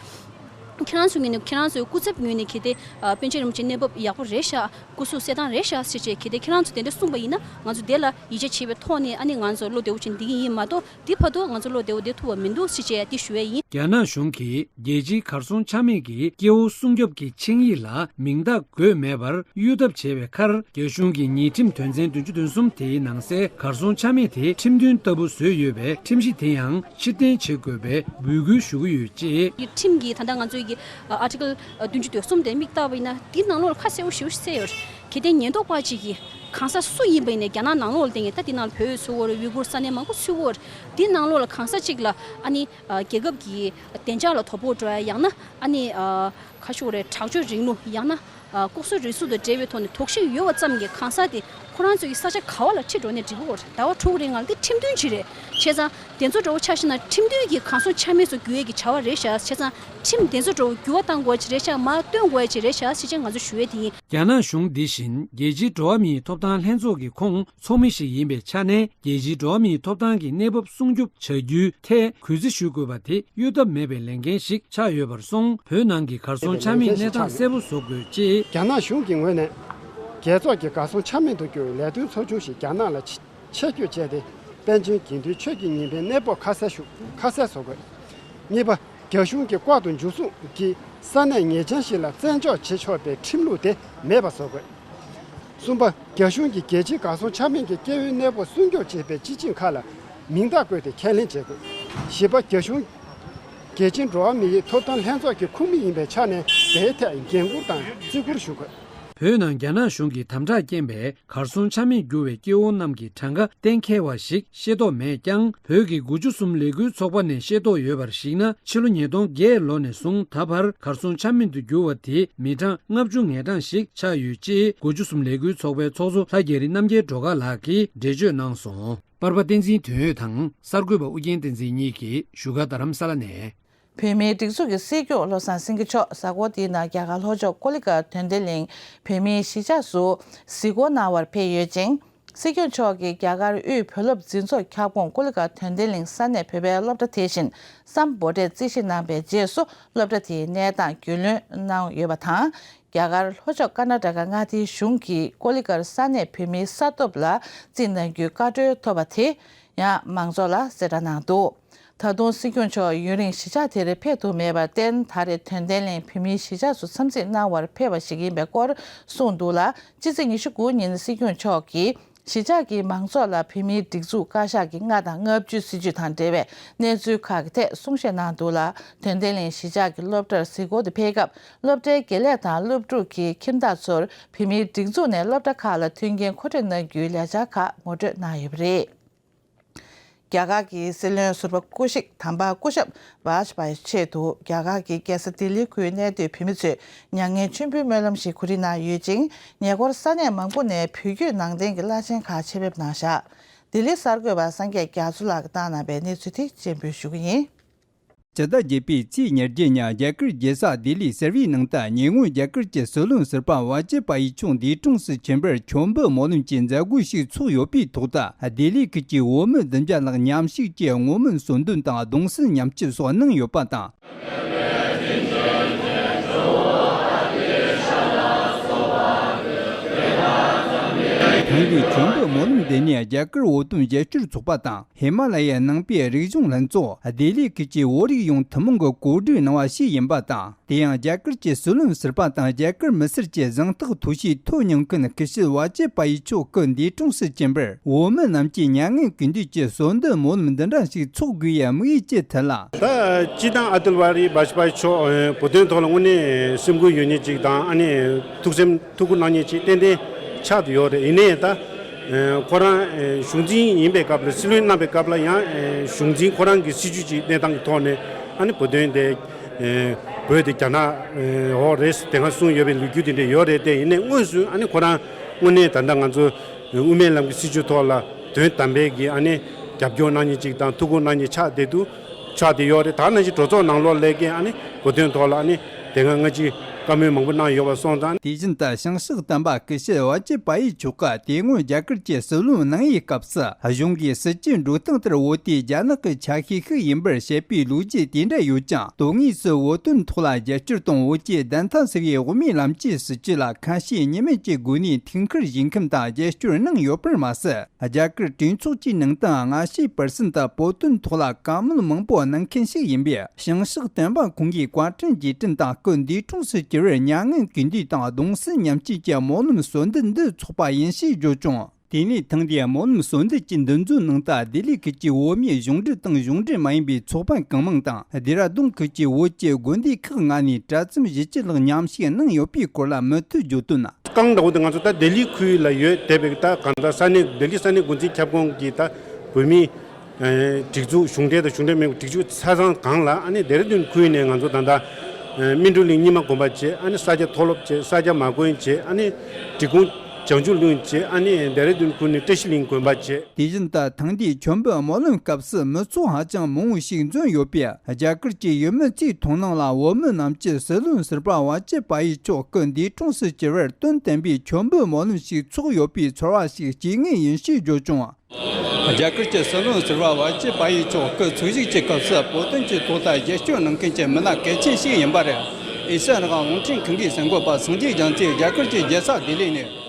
ཁྱེད་རང་ཚོའི་ངོས་ནས་ཁྱེད་རང་ཚོའི་སྐུ་ཚབ་ངོས་ནས་གལ་ཏེ་ཨ་པཎ་ཆེན་རིན་པོ་ཆེ་གནས་བབ་ཡག་པོ་རེད་ཤག་སྐུ་གཟུགས་གསལ་ཐང་རེད་ཤག་ཟེར་བྱས་གལ་ཏེ་ཁྱེད་རང་ཚོ་དེ་འདྲ་གསུངས་པ་ཡིན་ན་ང་ཚོ་དེ་ལ་ཡིད་ཆེས་བྱེད་པའི་ཐོག་ནས་ཨ་ནི་ང་ཚོ་བློ་བདེ་བོ་ཅིག་འདི་གི་ཡིན་མ་གཏོགས་དེ་བར་དུ་ང་ཚོ་བློ་བདེ་བོ་བསྡད་ཐུབ་པ་མི་འདུག་ཟེར་བྱས་དེ་ཞུ་ཡས་ཡིན། རྒྱ་ནག་གཞུང་གིས་རྒྱལ་སྤྱིའི་གར་སོང་ཆ་མེད་ཀྱི་སྐྱེ་བོ་སྲུང་སྐྱོབ་ཀྱི་ཆིངས་ཡིག་ལ་མིང་རྟགས་འགོད་མེད་པར་གཡོལ་ཐབས་བྱས་པའི་ཁར། རྒྱ་གཞུང་གི་ཉེས་ཁྲིམས་དོན་ཚན་བདུན་ཅུ་དོན་གསུམ་དེའི་ནང་གསལ་གར་སོང་ཆ་མེད་དེ་ཁྲིམས་མཐུན་ལྟ་བུ་བཟོས་ཡོད་པས་ཁྲིམས་གཞི་དེ་ཡང་ཕྱིར་འཐེན་བྱེད་དགོས་པའི་འབོད་སྐུལ་ཞུ་གི་ཡོད་ཅེས། ཁྲིམས་ཀྱི་ད་ལྟ་ང་ཚོའི་གི་ཨ་ཊི་ཀལ་བདུན་ཅུ་དོན་གསུམ་དེ་མིག་ལྟ་བ་ཡིན་ན་དེའི་ནང་ལོགས་ལ་ཁ་གསལ་པོ་ཞེ་པོ་ཞིག་གསལ་ཡོད་རེད། གལ་ཏེ་ཉེན་རྟོག་པ་གཅིག་གིས་གང་ཟག་སུ་ཡིན་པ་ཡིན་ནའི་རྒྱ་ནག་ནང་ལོགས་ལ་བསྡད་མཁན་ད་དེ་ནང་ལ་བོད་ཚུད་ཡོད་རེད། ཝི་གུར་ས་གནས་མང་པོ་ཚུད་ཡོད་རེད། དེའི་ནང་ལོགས་ལ་གང་ཟག་གཅིག་ལ་ཨ་ནི་རྒྱལ་ཁབ་ཀྱི་བདེ་འཇགས་ལ་དོ་ཕོག་འགྲོ་ཡ་ཡང་ན་ཨ་ནི་ག་ཞུ་དགོས་རེད། དྲག་སྤྱོད་རིང་ལུགས་ཡང་ན། ལྐོག་ཟ་རུལ་སུངས་དང་འབྲེལ་བའི་ཐོག་ནས་དོགས་གཞི་ཡོད་པ་ཙམ་གྱིས་གང་ཟག་དེ་ཁོ་རང་ཚོའི་ས་ཆ་ག་བ་ལ་ཁྲིད་འགྲོ་ནས་འགྲིག་གི་ཡོད་རེད། ཟླ་བ་དྲུག་རིང་ལ་དེ་ཁྲིམས་མཐུན་ཅིག་རེད། བྱས་ཙང་དེ་ཚོ་འདྲ་བོ་ཆ་བཞག་ན་ཁྲིམས་མཐུན་གྱི་གང་སོང་ཆ་མེད་ཚོ་འགྱུར་ཡས་ཀྱི་བྱ་བ་རེད་ཤག་བྱས་ཙང་ཁྲིམས་དེ་ཚོ་འདྲ་བོ་འགྱུར་བ་གཏང་དགོས་ཀྱི་རེད་ཤག་མར་བཏོན་དགོས་ཀྱི་རེད་ཤག་ཟེར་བྱས་ང་ཚོ་ཞུ་ཡས་དེ་ཡིན། རྒྱ་ནག་གཞུང་འདི་བཞིན་རྒྱལ་སྤྱིའི་འགྲོ་བ་མིའི་ཐོབ་ཐང་ལྷན་ཚོགས་ཀྱི་ཁོངས་ཚོགས་མི་ཞིག་ཡིན་པའི་ཆ་ནས། རྒྱལ་སྤྱིའི་འགྲོ་བ་མིའི་ཐོབ་ཐང་གི་གནས་བབ་སྲུང་སྐྱོབ་བྱ་རྒྱུའི་ཐད་གུས་བརྩི་ཞུ་དགོས་པ་དེ་གཡོལ་ཐབས་མེད་པའི་ལས་འགན་ཞིག་ཆགས་ཡོད་པར་སོང་། བོད་ནང་གི་གར་སོང་ཆ་མེད་གནས་སྟངས་གསལ་པོ་བཟོ་དགོས་ཅེས། རྒྱ་ནག་གཞུང་གི་ངོས་ནས་རྒྱལ་ཚོགས་ཀྱི་གར་སོང་ཆ་མེད་དུ་གྱུར་བའི་ལས་དོན་ཚོགས་ཆུང་ཞིག་རྒྱ་ནག་ལ་ཆེད་བསྐྱོད་བྱས་ཏེ། པཎ་ཆེན་དགེ་འདུན་ཆོས་ཀྱི་ཉི་མའི་གནས་བབ་ཁ་གསལ་ཞུ་ཁ་གསལ་བཟོ་དགོས། གཉིས་པ། རྒྱ་གཞུང་གིས་བཀག་ཏུ་འཇུག་ཟུང་གིས་ས་གནས་ཉེ་ཆར་ཞིག་ལ་བཙན་འཇོག་བྱེད་ཆོག་པའི་ཁྲིམས་ལུགས་དེ་མེད་པ་བཟོ་དགོས། གསུམ་པ། རྒྱ་གཞུང་གིས་རྒྱལ་སྤྱིའི་གར་སོང་ཆ་མེད་ཀྱི་སྐྱེ་བོའི་གནས་བབ་སྲུང་སྐྱོབ་བྱེད་པའི་སྤྱི་ཆིངས་ཁག་ལ་མིང་རྟགས་བཀོད་དེ་ཁས་ལེན་བྱེད་དགོས། བཞི་པ། རྒྱ་གཞུང་རྒྱལ་སྤྱིའི་འགྲོ་བ་མིའི་ཐོབ་ཐང་ལྷན་ཚོགས་ཀྱི་ཁོངས་མི་ཡིན་པའི་ཆ་ནས་དེའི་ཐད་འགན་འཁུར་དང་བརྩི་བཀུར་ཞུ་དགོས། བོད་ནང་རྒྱ་ནག་གཞུང་གི་དམ་དྲག་རྐྱེན་པས་གར་སོང་ཆ་མེད་གྱུར་བའི་སྐྱེ་བོ་རྣམས་ཀྱི་གྲངས་ཀ་གཏན་འཁེལ་བ་ཞིག་ཤེས་རྟོགས་མེད་ཀྱང་། བོད་ཀྱི་དགུ་བཅུ་གསུམ་ལས་འགུལ་ཚོགས་པ་ནས་ཤེས་རྟོགས་ཡོད་པར་གཞིགས་ན། ཕྱི་ལོ་ཉིས་སྟོང་བརྒྱད་ལོ་ནས་བཟུང་ད་བར་གར་སོང་ཆ་མེད་དུ་གྱུར་བ་དེ་མི་གྲངས་ལྔ་བཅུ་ང་གྲངས་ཤིག་ཆགས་ཡོད་ཅེས་དགུ་བཅུ་གསུམ་ལས་འགུལ་ཚོགས་པའི་ཚོགས་གཙོ་ལྷ་རྒྱ་རི་རྣམ་རྒྱལ་སྒྲོལ་དཀར་ལགས་ཀྱིས་འགྲེལ་བརྗོད་གནང་སོང་། པར་པ་བསྟན་འཛིན་དོན་ཡོད་དང་གསར་འགོད་པ་ཨུ་རྒྱན་བསྟན་འཛིན་གཉིས་ཀྱིས་བཞུགས་སྒར་རྡ་རམ་ས་ལ་ནས། བོད་མིའི་སྒྲིག་འཛུགས་ཀྱི་སྲིད་སྐྱོང་བློ་བཟང་སེང་གེ་མཆོག་གཟའ་འཁོར་འདིའི་ནང་རྒྱ་གར་ལྷོ་ཕྱོགས་ཀོ་ལི་གྷལ་དོན་ལྡན་གླིང་བོད་མིའི་གཞིས་ཆགས་སུ་གཟིགས་སྐོར་གནང་བར་ཕེབས་ཡོད་ཅིང་། སྲིད་སྐྱོང་མཆོག་གིས་རྒྱ་གར་དབུས་བོད་སློབ་འཛིན་ཚོགས་ཁྱབ་ཁོངས་ཀོ་ལི་གྷལ་དོན་ལྡན་གླིང་ས་གནས་བོད་པའི་སློབ་གྲྭ་དེ་བཞིན་སམ་བྷོ་ཊས་རྩིས་ཞིབ་གནང་བའི་རྗེས་སུ་སློབ་གྲྭ་དེའི་གནས་སྟངས་རྒྱུས་ལོན་གནང་ཡོད་པ་དང་། རྒྱ་གར་ལྷོ་ཕྱོགས་ཀར་ནཱ་ཊ་ཀ་མངའ་སྡེའི་གཞུང་གིས་ཀོ་ལི་གྷལ་ས་གནས་བོད་མིའི་ས་ཐོབ་ལ་རྩིས་གནང་རྒྱུའི་བཀའ་འཁྲོལ་ཐོབ་པ་དེ་ཡང་མང་ཚོགས་ལ་གསལ་བསྒྲགས་གནང་འདུག་ད་དུང་སྲིད་སྐྱོང་མཆོག་ཡུན་རིང་གཞིས་ཆགས་དེར་ཕེབས་ཐུབ་མེད་པར་བརྟེན། ད་རེས་དོན་ལྡན་གླིང་བོད་མིའི་གཞིས་ཆགས་སུ་འཚམས་གཟིགས་གནང་བར་ཕེབས་པ་ཞིག་ཡིན་པའི་སྐོར་གསུངས་འདུག་ལ། ཕྱི་ཚེས་ཉི་ཤུ་དགུ་ཉིན་སྲིད་སྐྱོང་མཆོག་གིས་ གཞིས་ཆགས་ཀྱི་མང་ཚོགས་ལ་བོད་མིའི་སྒྲིག་འཛུགས་བཀའ་ཤག་གི་ལྔ་དང་ལྔ་བཅུའི་སྲིད་བྱུས་དང་འབྲེལ་བའི་གནས་ཚུལ་ཁག་གི་ཐད་གསུང་བཤད་གནང་འདུག་ལ། དོན་ལྡན་གླིང་གཞིས་ཆགས་ཀྱི་སློབ་གྲྭར་གཟིགས་སྐོར་དུ་ཕེབས་སྐབས། སློབ་གྲྭའི་དགེ་ལས་དང་སློབ་ཕྲུག་གི་ཁྱིམ་བདག་ཚོར་བོད་མིའི་སྒྲིག་འཛུགས་ནས་སློབ་གྲྭ་ཁག་ལ་མཐུན་རྐྱེན་མཁོ་སྤྲོད་གནང་རྒྱུའི་ལས་འཆར་ཁག་ངོ་སྤྲོད་གནང་ཡོད་པ་རེད། རྒྱ་གར་གྱི་སྲིད་བློན་ཟུར་པ་སྐུ་གཤེགས་དམ་པ་སྐུ་ཞབས་ཝཱཇ་པཱ་ཡི་ཆེད་དུ། རྒྱ་གར་གྱི་རྒྱལ་ས་ལྡི་ལིའི་ཁུལ་གནས་སྡོད་བོད་མི་ཚོས་མྱ་ངན་མཆོད་འབུལ་སྨོན་ལམ་ཞིག་གོ་སྒྲིག་གནང་ཡོད་ཅིང་། ཉེ་འཁོར་ས་གནས་མང་པོ་ནས་བོད་བརྒྱུད་ནང་བསྟན་གྱི་བླ་ཆེན་ཁག་ཆེད་ཕེབས་གནང་བཞག་ལྡི་ལི་གསར་འགོད་པ་སངས་རྒྱས་རྒྱ་མཚོ་ལགས་ཀྱིས་བཏང་གནང་བའི་གནས་ཚུལ་དེ་སྤྱན་འབུལ་ཞུ་གི་ཡིན། སྤྱི་ཟླ་བརྒྱད་པའི་ཚེས་ཉེར་བརྒྱད་ཉིན་རྒྱ་གར་རྒྱལ་ས་ལྡི་ལི་གསར་བའི་ནང་དུ། ཉེ་སྔོན་རྒྱ་གར་གྱི་སྲིད་བློན་ཟུར་པ་ཝཱ་ཇེ་པཱ་ཡི་མཆོག་འདས་གྲོངས་སུ་ཕྱིན་པར་མཆོད་འབུལ་སྨོན་ལམ་གྱི་མཛད་སྒོ་ཞིག་ཚོགས་ཡོད་པའི་ཐོག་ཏུ། ལྡི་ལི་ཁུལ་གྱི་བོད་མི་བདུན་བརྒྱ་ལྷག་མཉམ་ཞུགས་ཀྱིས་བོད་མི་གསོལ་འདེབས་དང་གདུང་སེམས་མཉམ་སྐྱེད་སོགས་གནང་ཡོད་པ་དང་། ཐེངས་འདིའི་མཆོད་འབུལ་སྨོན་ལམ་འདི་ནི་རྒྱ་གར་བོད་དོན་རྒྱབ་སྐྱོར་ཚོགས་པ་དང་། ཧི་མ་ལ་ཡའི་ནང་པའི་རིག་གཞུང་ལྷན་ཚོགས་ལྡི་ལི་ཁུལ་གྱི་བོད་རིགས་ཡོངས་ཐུན་མོང་གིས་གོ་སྒྲིག་གནང་བ་ཞིག་ཡིན་པ་དང་། དེ་ཡང་རྒྱ་གར་གྱི་སྲིད་བློན་ཟུར་པ་དང་རྒྱ་གར་མི་སེར་གྱི་གཟེངས་རྟགས་ཐོ་ཞིག་ཐོབ་མྱོང་མཁན་སྐུ་ཞབས་ཝཱ་ཇེ་པཱ་ཡི་མཆོག་སྐུ་འདས་གྲོངས་སུ་ཕྱིན་པར། བོད་མི་རྣམས་ཀྱིས་མྱ་ངན་གུས་འདུད་ཀྱིས་གསོལ་འདེབས་སྨོན་ལམ་འདི་འདྲ་ཞིག་ཚོགས་དགོས་ཡའི་དམིགས་ཡུལ་ཅི་ཐད་ལ། ད་སྤྱིར་བཏང་ཨ་ཏལ་བྷ་རི་བྷ་ཇ་པ་མཆོག་བོད་དོན་ཐོག་ལ་དངོས་གནས་སེམས་ཁུར་ཡོད་མཁན་ཅིག་དང་། ཨ་ནི་ཐུགས་སེམས་ཐུགས་ཁུར་གནང་མཁན་ཅིག་ཏན་ཏན་ཆགས་བསྡད་ཡོད་རེད། ཡིན་ནའི་ད་ཁོ་རང་གཞུང་འཛིན་ཡིན་པའི་སྐབས་ལ། སྲིད་བློན་གནང་བའི་སྐབས་ལ་ཡང་གཞུང་འཛིན་ཁོ་རང་གི་སྲིད་བྱུས་ཅིག་གནས་སྟངས་ཀྱི་ཐོག་ནས། ཨ་ནི་བོད་དོན་དེ་བོད་དེ་རྒྱ་ནག་འོག་རེད་དེ་སྔ་གསུངས་ཡོད་པའི་ལོ་རྒྱུས་དེ་འདྲ་ཡོད་རེད་དེ། ཡིན་ནའི་དངོས་སུ་ཨ་ནི་ཁོ་རང་དངོས་གནས་ད་ལྟ་ང་ཚོ་དབུ་མའི་ལམ་གྱི་སྲིད་བྱུས་ཐོག་ལ་དོན་དམ་པའི་གི་ཨ་ནི་རྒྱབ་སྐྱོར་གནང་མཁན་ཅིག་དང་ཐུགས་ཁུར་གནང་མཁན་ཆགས་བསྡད་འདུག་ཆགས་བསྡད་ཡོད་རེད། ད་ནང་བཞིན་གྲོས་ཚོགས་ནང་ལོགས་ལ་ཀྱང་ཨ་ནི་བོད་དོན་ཐོག་ལ་ཨ་ནི་དེ་སྔ་སྔ་ཕྱི་བཀའ་མོལ་མང་པོ་གནང་ཡོད་པ་སོང་ཙང་། དེ་བཞིན་དུ་བྱང་ཕྱོགས་བསྟན་པ་སྐུ་ཞབས་ཝཱ་ཇེ་པཱ་ཡི་མཆོག་གིས་དེ་སྔོན་རྒྱ་གར་གྱི་སྲིད་བློན་གནང་བའི་སྐབས་སུ། གཞུང་གིས་སྲིད་ཇུས་འགྲོ་སྟངས་ལྟར་བོད་དེ་རྒྱ་ནག་གི་ཆ་ཤས་ཤིག་ཡིན་པར་བཤད་པའི་ལོ་རྒྱུས་དེ་འདྲ་ཡོད་ཀྱང་། དོན་དངོས་སུ་བོད་དོན་ཐོག་ལ་རྒྱབ་སྐྱོར་དང་བོད་ཀྱི་བདེན་མཐའ་གསལ་བའི་དབུ་མའི་ལམ་གྱི་སྲིད་བྱུས་ལ་ཁ་ཞེ་གཉིས་མེད་ཀྱི་སྒོ་ནས་ཐུགས་ཁུར་བཞེས་མཁན་དང་རྒྱབ་སྐྱོར་གནང་ཡོད་པར་མ་ཟད། རྒྱ་གར་གྲོས་ཚོགས་ཀྱི་ནང་དུའང་ལྔ་བཅུ་པར་སེན་ཊི་བོད་དོན་ཐོག་ལ་བཀའ་མོལ་མང་པོ་གནང་མཁན་ཞིག་ཡིན་པས། བྱང་ཕྱོགས་བསྟན་པ་ཁོང་གིས་བཀའ་དྲིན་རྗེས་དྲན་དང་སྐུ་འདས་གྲོངས་སུ་གྱུར་བར་མྱ་ངན་གུས་འདུད་དང་གདུང་སེམས་མཉམ་སྐྱེད་ཀྱི་སྨོན་ལམ་གསོལ་འདེབས་འདི་ཚོགས་པ་ཡིན་ཞེས་བརྗོད་བྱུང་། དེ་ནས་ཐེངས་འདིའི་སྨོན་ལམ་གསོལ་འདེབས་ཀྱི་འདུ་འཛོམས་ནང་དུ་ལྡི་ལི་ཁུལ་གྱི་བོད་མིའི་གཞུང་འབྲེལ་དང་གཞུང་འབྲེལ་མ་ཡིན་པའི་ཚོགས་པ་གང་མང་དང་། ལྡེ་ར་ལྡུན་ཁུལ་གྱི་བོད་ཀྱི་དགོན་སྡེ་ཁག་ལྔ་ནས་གྲྭ་བཙུན་བཞི་བཅུ་ལྷག་མཉམ་ཞུགས་གནང་ཡོད་པའི་སྐོར་ལ་མུ་མཐུད་བརྗོད་དོན། རྐང་འདྲ་བོ་དེ་ང་ཚོ་ད་ལྡི་ལི་ཁུལ་ལ་ཡོད་བསྡད་པའི་ད་གང་ལྟར་ས་གནས་ལྡི་ལི་ས་གནས་འགོ་འཛིན་ཁྱབ་ཁོངས་ཀྱི་ད་བོད་མི་སྒྲིག་འཛུགས་གཞུང་འབྲེལ་དང་གཞུང་འབྲེལ་མིན་པའི་སྒྲིག་འཛུགས་ཆ་ཚང་གང་ལ། ཨ་ནི་ལྡེ་ར་ལྡུན་ཁུལ་ནས་ང་ཚོ་ད་ལྟ་སྨིན་གྲོལ་གླིང་རྙིང་མ་དགོན་པ་བྱས། ཨ་ནི་ས་སྐྱ་མཐོ་སློབ་བྱས། ས་སྐྱ་མ་དགོན་བྱས། ཨ་ནི་འབྲི་གུང་བྱང་ཆུབ་གླིང་བྱས། ཨ་ནི་ལྡེ་ར་ལྡུན་ཁུལ་ནས་བཀྲ་ཤིས་གླིང་དགོན་པ་བྱས། དེ་བཞིན་དུ་ཐེངས་འདིའི་མཆོད་འབུལ་སྨོན་ལམ་སྐབས་སུ་མི་ཚོགས་ཧ་ཅང་མང་བོ་ཞིག་འཛོམས་ཡོད་པས། རྒྱ་གར་གྱི་ཡུལ་མི་ཚོའི་མཐོང་སྣང་ལ་བོད་མི་རྣམས་ཀྱིས་སྲིད་བློན་ཟུར་པ་ཝ་ཅེ་པ་ཡི་མཆོག་སྐུ་འདས་གྲོངས་སུ་གྱུར་བར་དོན་དམ་པའི་མཆོད་འབུལ་སྨོན་ལམ་ཞིག་ཚོགས་ཡོད་པའི་ཚོར་བ་ཞིག་སྐྱེ་ངེས་ཡིན་ཞེས་བརྗོད་བྱུང་། རྒྱ་གར་གྱི་སྲིད་བློན་ཟུར་པ་ཝ་ཅེ་པ་ཡི་མཆོག་སྐུ་འཚོ་བཞུགས་ཀྱི་སྐབས་སུ་བོད་དོན་གྱི་ཐོག་ལ་རྒྱབ་སྐྱོར་གནང་མཁན་གྱི་མི་སྣ་གལ་ཆེན་ཞིག་ཡིན་པ་རེད། ཨེ་ཤ་ཡ་རང་དབང་རླུང་འཕྲིན་ཁང་གི་གསར་འགོད་པ་སངས་རྒྱས་རྒྱ་མཚོས་རྒྱ་གར་གྱི་རྒྱལ་ས་ལྡི་ལི་ནས།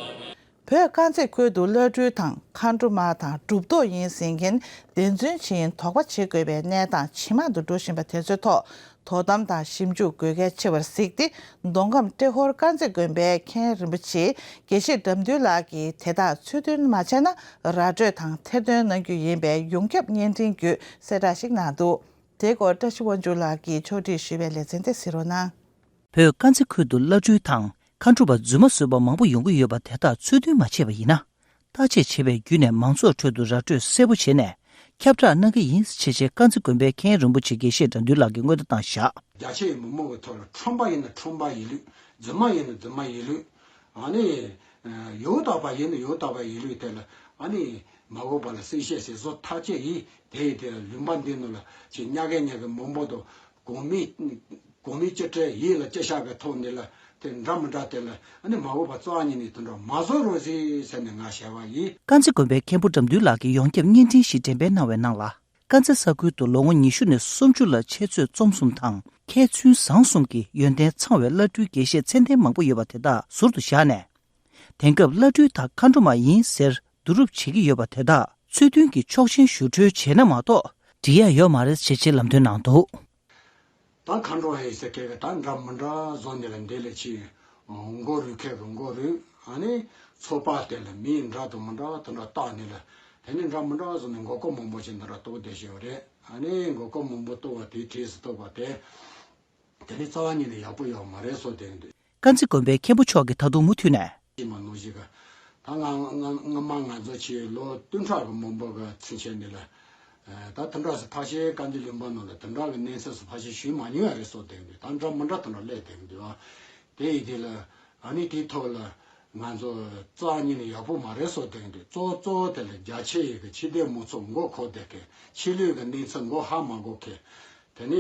བོད་དཀར་མཛེས་ཁུལ་དུ་བླ་སྤྲུལ་དང་མཁའ་འགྲོ་མ་དང་གྲུབ་ཐོབ་ཡིན་ཟེར་མཁན་བདེན་རྫུན་ཇི་ཡིན་དོགས་པ་བྱེད་དགོས་པའི་གནས་སྟངས་ཇེ་མང་དུ་འགྲོ་བཞིན་པ་དེ་ཚོའི་ཐོག་དོ་དམ་དང་ཞིབ་འཇུག་དགོས་གལ་ཆེ་བར་གཟིགས་ཏེ། མདོ་ཁམས་ཏྲེ་ཧོར་དཀར་མཛེས་དགོན་པའི་མཁན་རིན་པོ་ཆེ་དགེ་བཤེས་དགྲ་འདུལ་ལགས་ཀྱིས་དེ་དག་ཚུལ་མཐུན་མ་བྱས་ན་ར་སྤྲོད་དང་ཐེར་འདོན་གནང་རྒྱུ་ཡིན་པའི་ཡོངས་ཁྱབ་བརྙན་འཕྲིན་བརྒྱུད་གསལ་བསྒྲགས་ཤིག་གནང་འདུག་དེའི་སྐོར་བཀྲ་ཤིས་དབང་ཕྱུག་ལགས་ཀྱིས་ཕྱོགས་སྒྲིག་ཞུས་པའི་ལེ་ཚན་དེ་གཟིགས་རོགས་གནང་། བོད་དཀར་མཛེས་ཁུལ་དུ་བླ་སྤྲུལ་དང་མཁའ་འགྲོ་པ་རྫུན་མ་བཟོས་པ་མང་པོ་ཡོང་གི་ཡོད་པ་དེ་དག་ཚུལ་མཐུན་མ་བྱས་པ་ཡིན་ན། བརྟག་དཔྱད་བྱས་པའི་བརྒྱུད་ནས་མང་ཚོགས་ཁྲོད་དུ་ར་སྤྲོད་གསལ་པོ་བྱས་ནས་ཁྱབ་བསྒྲགས་གནང་གི་ཡིན་ཞེས་བྱས་དཀར་མཛེས་དགོན་པའི་མཁན་རིན་པོ་ཆེ་དགེ་བཤེས་དགྲ་འདུལ་ལགས་ཀྱིས་སྔོན་བརྡ་བཏང་བཞག་རྒྱ་ཆེའི་མི་མང་གི་ཐོག་ལ་ཁྲོམ་པ་ཡིན་ན་ཁྲོམ་པ་ཡིན་ལུགས། རྫུན་མ་ཡིན་ན་རྫུན་མ་ཡིན་ལུགས། ཨ་ནི་ཡོད་དག་པ་ཡིན་ན་ཡོད་དག་པ་ཡིན་ལུགས་དེ་ལ་ཨ་ནི་མ་གོ་བ་ལ་གསལ་བཤད་ཟེར་བཟོ་ཐག་བཅད་ཡིན། དེ་ཡི་དེ་ལ་ལུང་པ་འདི་ནང་ལ་ཅིག་ཉག་གེ་ཉག་གེ་མང་པོ་དང་གོང་མའི་གོང་མའི་སྤྱི་སྒྲ་ཡིད་ལ་ཅི་ཤར་བའི་ཐོག་འདི་ལ་དེ་འདྲ་མི་འདྲ་དེ་ལ་ཨ་ནི་མ་འོས་པ་རྩ་བ་ཉིད་ནས་དེ་འདྲ་མ་བཟོ་རོགས་ཟེར་ཟེར་ནས་ང་ཞུ་བ་ཡིན། དཀར་མཛེས་དགོན་པའི་མཁན་པོ་དགྲ་འདུལ་ལགས་ཀྱིས་ཡོངས་ཁྱབ་བརྙན་འཕྲིན་ཞིག་འགྲེམས་སྤེལ་གནང་བའི་ནང་ལ། དཀར་མཛེས་ས་ཁུལ་དུ་ལོ་ངོ་ཉི་ཤུ་ནས་སུམ་ཅུ་ལ་འཆད་རྩོད་རྩོམ་གསུམ་དང་མཁས་བཙུན་བཟང་གསུམ་གྱི་ཡོན་ཏན་ཚང་བའི་བླ་སྤྲུལ་དགེ་བཤེས་མཚན་ལྡན་མང་པོ་ཡོད་པ་དེ་དག་ཟུར་དུ་བཞག་ནས། དེང་སྐབས་བླ་སྤྲུལ་དང་མཁའ་འགྲོ་མ་ཡིན་ཟེར་བསྡུ་རུབ་བྱེད་ཀྱི་ཡོད་པ་དེ་དག་ཚུལ་མཐུན་གྱི་ཆོག་མཆན་ཞུ་འཁྲོལ་བྱས་ན་མ་གཏོགས་འགྲིག་ཡ་ཡོད་མ་རེད་ཅེས་ལམ་སྟོན་གནང་འདུག་ད་མཁའ་འགྲོ་ཡིན་ཟེར་མཁན་གྱི་ད་འདྲ་མི་འདྲ་བཟོ་ནས་ལ་འདི་ལས་ཕྱིན། མགོ་རུས་མཁན་གྱི་མགོ་རུས། ཨ་ནི་ཚོད་དཔག་དེ་ལ་མིའི་འདྲ་དང་མི་འདྲ་དེ་འདྲ་བཏགས་ནས་ལ། དེ་ནས་འདྲ་མི་འདྲ་བཟོ་ནས་མགོ་སྐོར་མང་པོ་ཞིག་འདི་འདྲ་གཏོགས་བསྡད་བཞག་པ་རེད། ཨ་ནི་མགོ་སྐོར་མང་པོ་གཏོགས་པ་དེའི་གྲས་སུ་གཏོགས་པ་དེ། དེ་ནི་རྩ་བ་ཉིད་ནས་ཡག་པོ་ཡོད་མ་རེད་བཟོ་བསྡད་འདུག་དཀར་མཛེས་དགོན་པའི་མཁན་པོ་མཆོག་གིས་ད་དུང་མུ་མཐུད་ནས། ཅི་མ་ནོར་ཞིག་ག་ད་ང་ང་སྔ་མ་ང་ཚོ་ཆེ་ལོ་བདུན་ཕྲག་གི་མང་པོ་གི་ཚུན་ཆད་ནས་ལ། ད་དེ་འདྲ་སུ་ཕལ་ཆེར་དཀར་མཛེས་ལུང་པ་ནང་ལ་དེ་འདྲ་གི་གནས་ཚུལ་སུ་ཕལ་ཆེར་ཞུས་མ་མྱོང་ཡ་རེད་བཟོ་བསྡད་འདུག་ད་འདྲ་མི་འདྲ་དེ་འདྲ་སླེབས་བསྡད་འདུག་དེ་ཡི་དེ་ལ་ཨ་ནི་དེའི་ཐོག་ལ་ང་ཚོ་རྩ་ཉིད་ནས་ཡག་པོ་མ་རེད་བཟོ་བསྡད་འདུག་གཙོ་གཙོ་བོ་དེ་ལ་རྒྱ་ཆེ་ཡི་གི་ཕྱི་སྡེ་མང་ཚོགས་མགོ་འཁོར་བསྡད་མཁན། ཕྱི་ལོགས་གི་གནས་ཚུལ་མགོ་ཧ་མ་གོ་མཁན། དེ་ནས་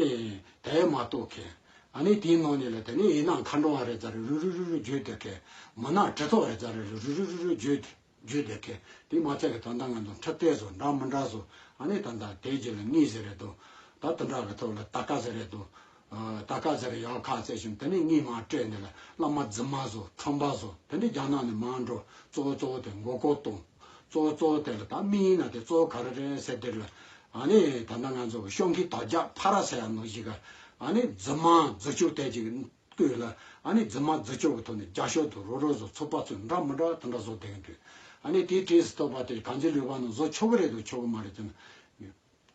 དེ་མ་གཏོགས་མཁན། ཨ་ནི་དེའི་ནང་ནས་ལ་དེ་ནས་ཡིན་ན་མཁའ་འགྲོ་བ་རེད་ཙང་རེ་རུ་རུ་རུ་རུ་བརྗོད་བསྡད་མཁན། མིན་ན་གྲི་ཐོག་རེད་ཙང་རེ་རུ་རུ་རུ་རུ་བརྗོད་བརྗོད་བསྡད་མཁན། དེ་མ་ཚད་ཀྱི་ད་ལྟ་ང་ཚོ་འཁྲབ་སྟོན་བཟོ་འདྲ་མི་འདྲ་བཟོ། ཨ་ནི་ད་ལྟ་དེ་རྗེས་ལ་དངུལ་ཟེར་རེད་འདུག་ད་དེ་འདྲ་གི་ཐོག་ལ་ད་ཀ་ཟེར་རེད་འདུག་ད་ཀ་ཟེར་ཡག་ཁ་བཙལ་བྱུང་། དེ་ནས་དངུལ་མ་སྤྲད་ནས་ལ་བླ་མ་རྫུན་མ་བཟོ། ཁྲོམ་པ་བཟོ། དེ་འདྲ་རྒྱ་ནག་ནས་མར་འགྲོ། གཙོ་བོ་གཙོ་བོ་དེ་མགོ་སྐོར་གཏོང་། གཙོ་བོ་གཙོ་བོ་དེ་ལ་ད་མི་ཡིན་ན་དེ་གཙོ་བོ་ག་རེ་རེད་ཟེར་དེ་ལ། ཨ་ནི་ད་ལྟ་ང་ཚོ་གི་ཤོག་གི་དོ་རྒྱག་ཕ་ར་ཟེར་ཡ་ནོ་ཞིག་ག་ཨ་ནི་རྫུན་མ་རྫུན་སྐྱོར་དེ་ཅིག་བསྐོས་ལ། ཨ་ནི་རྫུན་མ་རྫུན་སྐྱོར་གི་ཐོག་ནས་རྒྱ་ཤོག་དང་རོ་རོ་བཟོ། ཚོད་དཔག་ཚོད་འདྲ་མི་འདྲ་དེ་འདྲ་བཟོ་བསྡད་ཀྱི་འདུག་ཨ་ནི་དེའི་གྲས་སུ་གཏོགས་པ་དེ་དཀར་མཛེས་ལུང་པ་ནང་བཟོ་ཆོག་གི་རེད་འདུག་ཆོག་གི་མ་རེད་ཟེར་ན།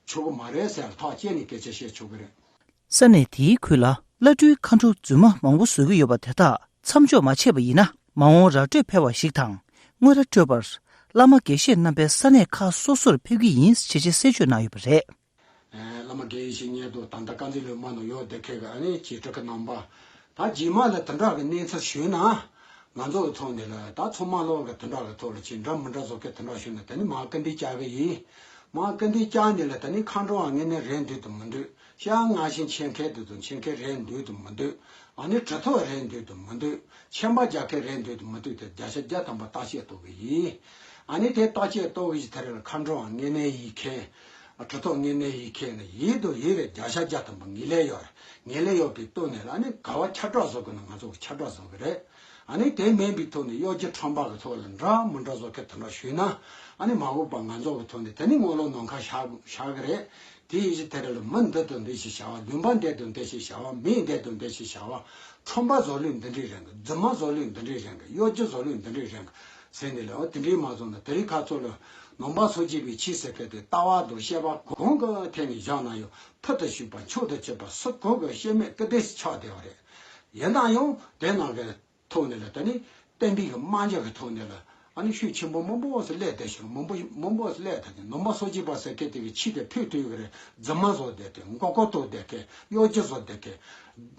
ཆོག་གི་མ་རེད་ཟེར་ཐག་བཅད་ནས་སྐད་ཆ་བཤད་ཆོག་གི་རེད། ས་གནས་དེའི་ཁུལ་ལ་བླ་སྤྲུལ་མཁའ་འགྲོ་རྫུན་མ་མང་པོ་བཟོ་གི་ཡོད་པ་དེ་དག་མཚམས་འཇོག་མ་བྱས་པ་ཡིན་ན། མ་འོངས་ར་སྤྲོད་ཕལ་བ་ཞིག་དང་། དངོས་ར་སྤྲོད་པར་བླ་མ་དགེ་བཤེས་རྣམ་པས་ས་གནས་ཁག་སོ་སོར་ཕེབས་ཀྱི་ཡིན་ཞེས་བྱས་གསལ་བརྗོད་གནང་ཡོད་པ་རེད། བླ་མ་དགེ་བའི་བཤེས་གཉེན་དང་ད་ལྟ་དཀར་མཛེས་ལུང་པ་ནང་ཡོད་བསྡད་མཁན་གྱི་ཨ་ནི་ཆེ་ཕྲུ་གུ་རྣམ་པ། ད་རྗེས་མ་ལ་དེ་འདྲ་གི་གནས་ཚུལ་ཞུས་ན། ང་ཚོ་གི་ཐོག་ནས་ལ་ད་ཚང་མ་ལོག་གི་དེ་འདྲ་གི་ཐོག་ལ་ཅིག་འདྲ་མི་འདྲ་བཟོ་མཁན་དེ་འདྲ་ཞུས་ན་དེ་ནི་མར་སྐུར་འདེབས་རྒྱག་གི་ཡིན། མར་སྐུར་འདེབས་རྒྱག་ནས་ལ་དེ་ནི་མཁའ་འགྲོ་བ་དངོས་གནས་རེད་འདོད་དུ་མི་འདོད། ཤ་ང་བཞིན་འཆད་མཁན་དེ་ཚོ་འཆད་མཁན་རེད་འདོད་དུ་མི་འདོད། ཨ་ནི་གྲི་ཐོག་རེད་འདོད་དུ་མི་འདོད། ཆེན་པ་རྒྱག་མཁན་རེད་འདོད་དུ་མི་འདོད་དེ་བརྒྱ་ཆ་བརྒྱ་ཐམ་པ་བརྟག་དཔྱད་གཏོང་གི་ཡིན། ཨ་ནི་དེ་བརྟག་དཔྱད་གཏོང་གི་ཡིན་དེ་རེད་ལ་མཁའ་འགྲོ་བ་དངོས་གནས་ཡིན་མཁན། གྲི་ཐོག་དངོས་གནས་ཡིན་མཁན་ནི་ཡིན་དང་ཡིན་རེད། བརྒྱ་ཆ་བརྒྱ་ཐམ་པ་ངེས་ལེགས་ཡོད་རེད། ངེས་ལེགས་ཡོད་པའི་ཐོག་ནས་ལ་ཨ་ནི་ག་བ་ཁྱབ་བསྒྲགས་བཟོ་དགོས་ན་ང་ཚོ་ཁྱབ་བསྒྲགས་བཟོ་གི་རེད། ཨ་ནི་དེ་མིན་པའི་ཐོག་ནས་གཡོ་སྒྱུ་ཁྲམ་པ་གི་ཐོག་ལ་འདྲ་མི་འདྲ་བཟོ་མཁན་དེ་འདྲ་ཞུས་ན། ཨ་ནི་མ་འོངས་པ་ང་ཚོ་གི་ཐོག་ནས་དེ་ནི་དངུལ་ལོ་ནང་ཁ་བཞག་བཞག་གི་རེད། དེ་ཡིན་ཞིག་དེ་རེད་ལ་མི་འདི་དང་འདི་ཞིག་བྱ་བ། ལུང་པ་འདི་དང་འདི་ཞིག་བྱ་བ། མི་འདི་དང་འདི་ཞིག་བྱ་བ། ཁྲོམ་པ་བཟོ་ལུགས་འདི་འདྲའི་རང་གི། རྫུན་མ་བཟོ་ལུགས་འདི་འདྲའི་རང་གི། གཡོ་སྒྱུ་བཟོ་ལུགས་འདི་འདྲའི་རང་གི་ཟེར་ནས་ལ་འོ་དེ་འདྲའི་མ་བཟོ་ན་དེ་རིང་ཁ་ཚོ་ལ་ནང་པ་སངས་རྒྱས་པའི་ཆོས་ཟེར་མཁན་དེ་ལྟ་བ་དང་བཤད་པ་གང་གི་ཐད་ནས་བཞག་ན་ཡང་ཕུལ་དུ་ཞུགས་པ་མཆོག་ཏུ་གྱུར་པ་སུ་གང་གི་བཤད་མེད་སྐུར་འདེབས་ཆགས་བསྡད་པ་རེད། ཡིན་ན་ཡང་དེ་ནང་གི་ཐོག་ནས་ལ་ད་ནི་བསྟན་པའི་གི་རྨང་གཞི་གི་ཐོག་ནས་ལ་ཨ་ནི་ཤུགས་ཆེན་པོ་མང་པོ་ཟིག་སླེབས་བསྡད་ཤག་མང་པོ་མང་པོ་ཟིག་སླེབས་ད་ནི་ནང་པ་སངས་རྒྱས་པ་ཟེར་མཁན་དེ་གི་ཆོས་དེ་ཕུད་ཐུབ་ཀྱི་རེད། རྫུན་མ་བཟོ་བསྡད་མཁན། མགོ་སྐོར་གཏོང་བསྡད་མཁན། གཡོ་སྒྱུ་བཟོ་བསྡད་མཁན།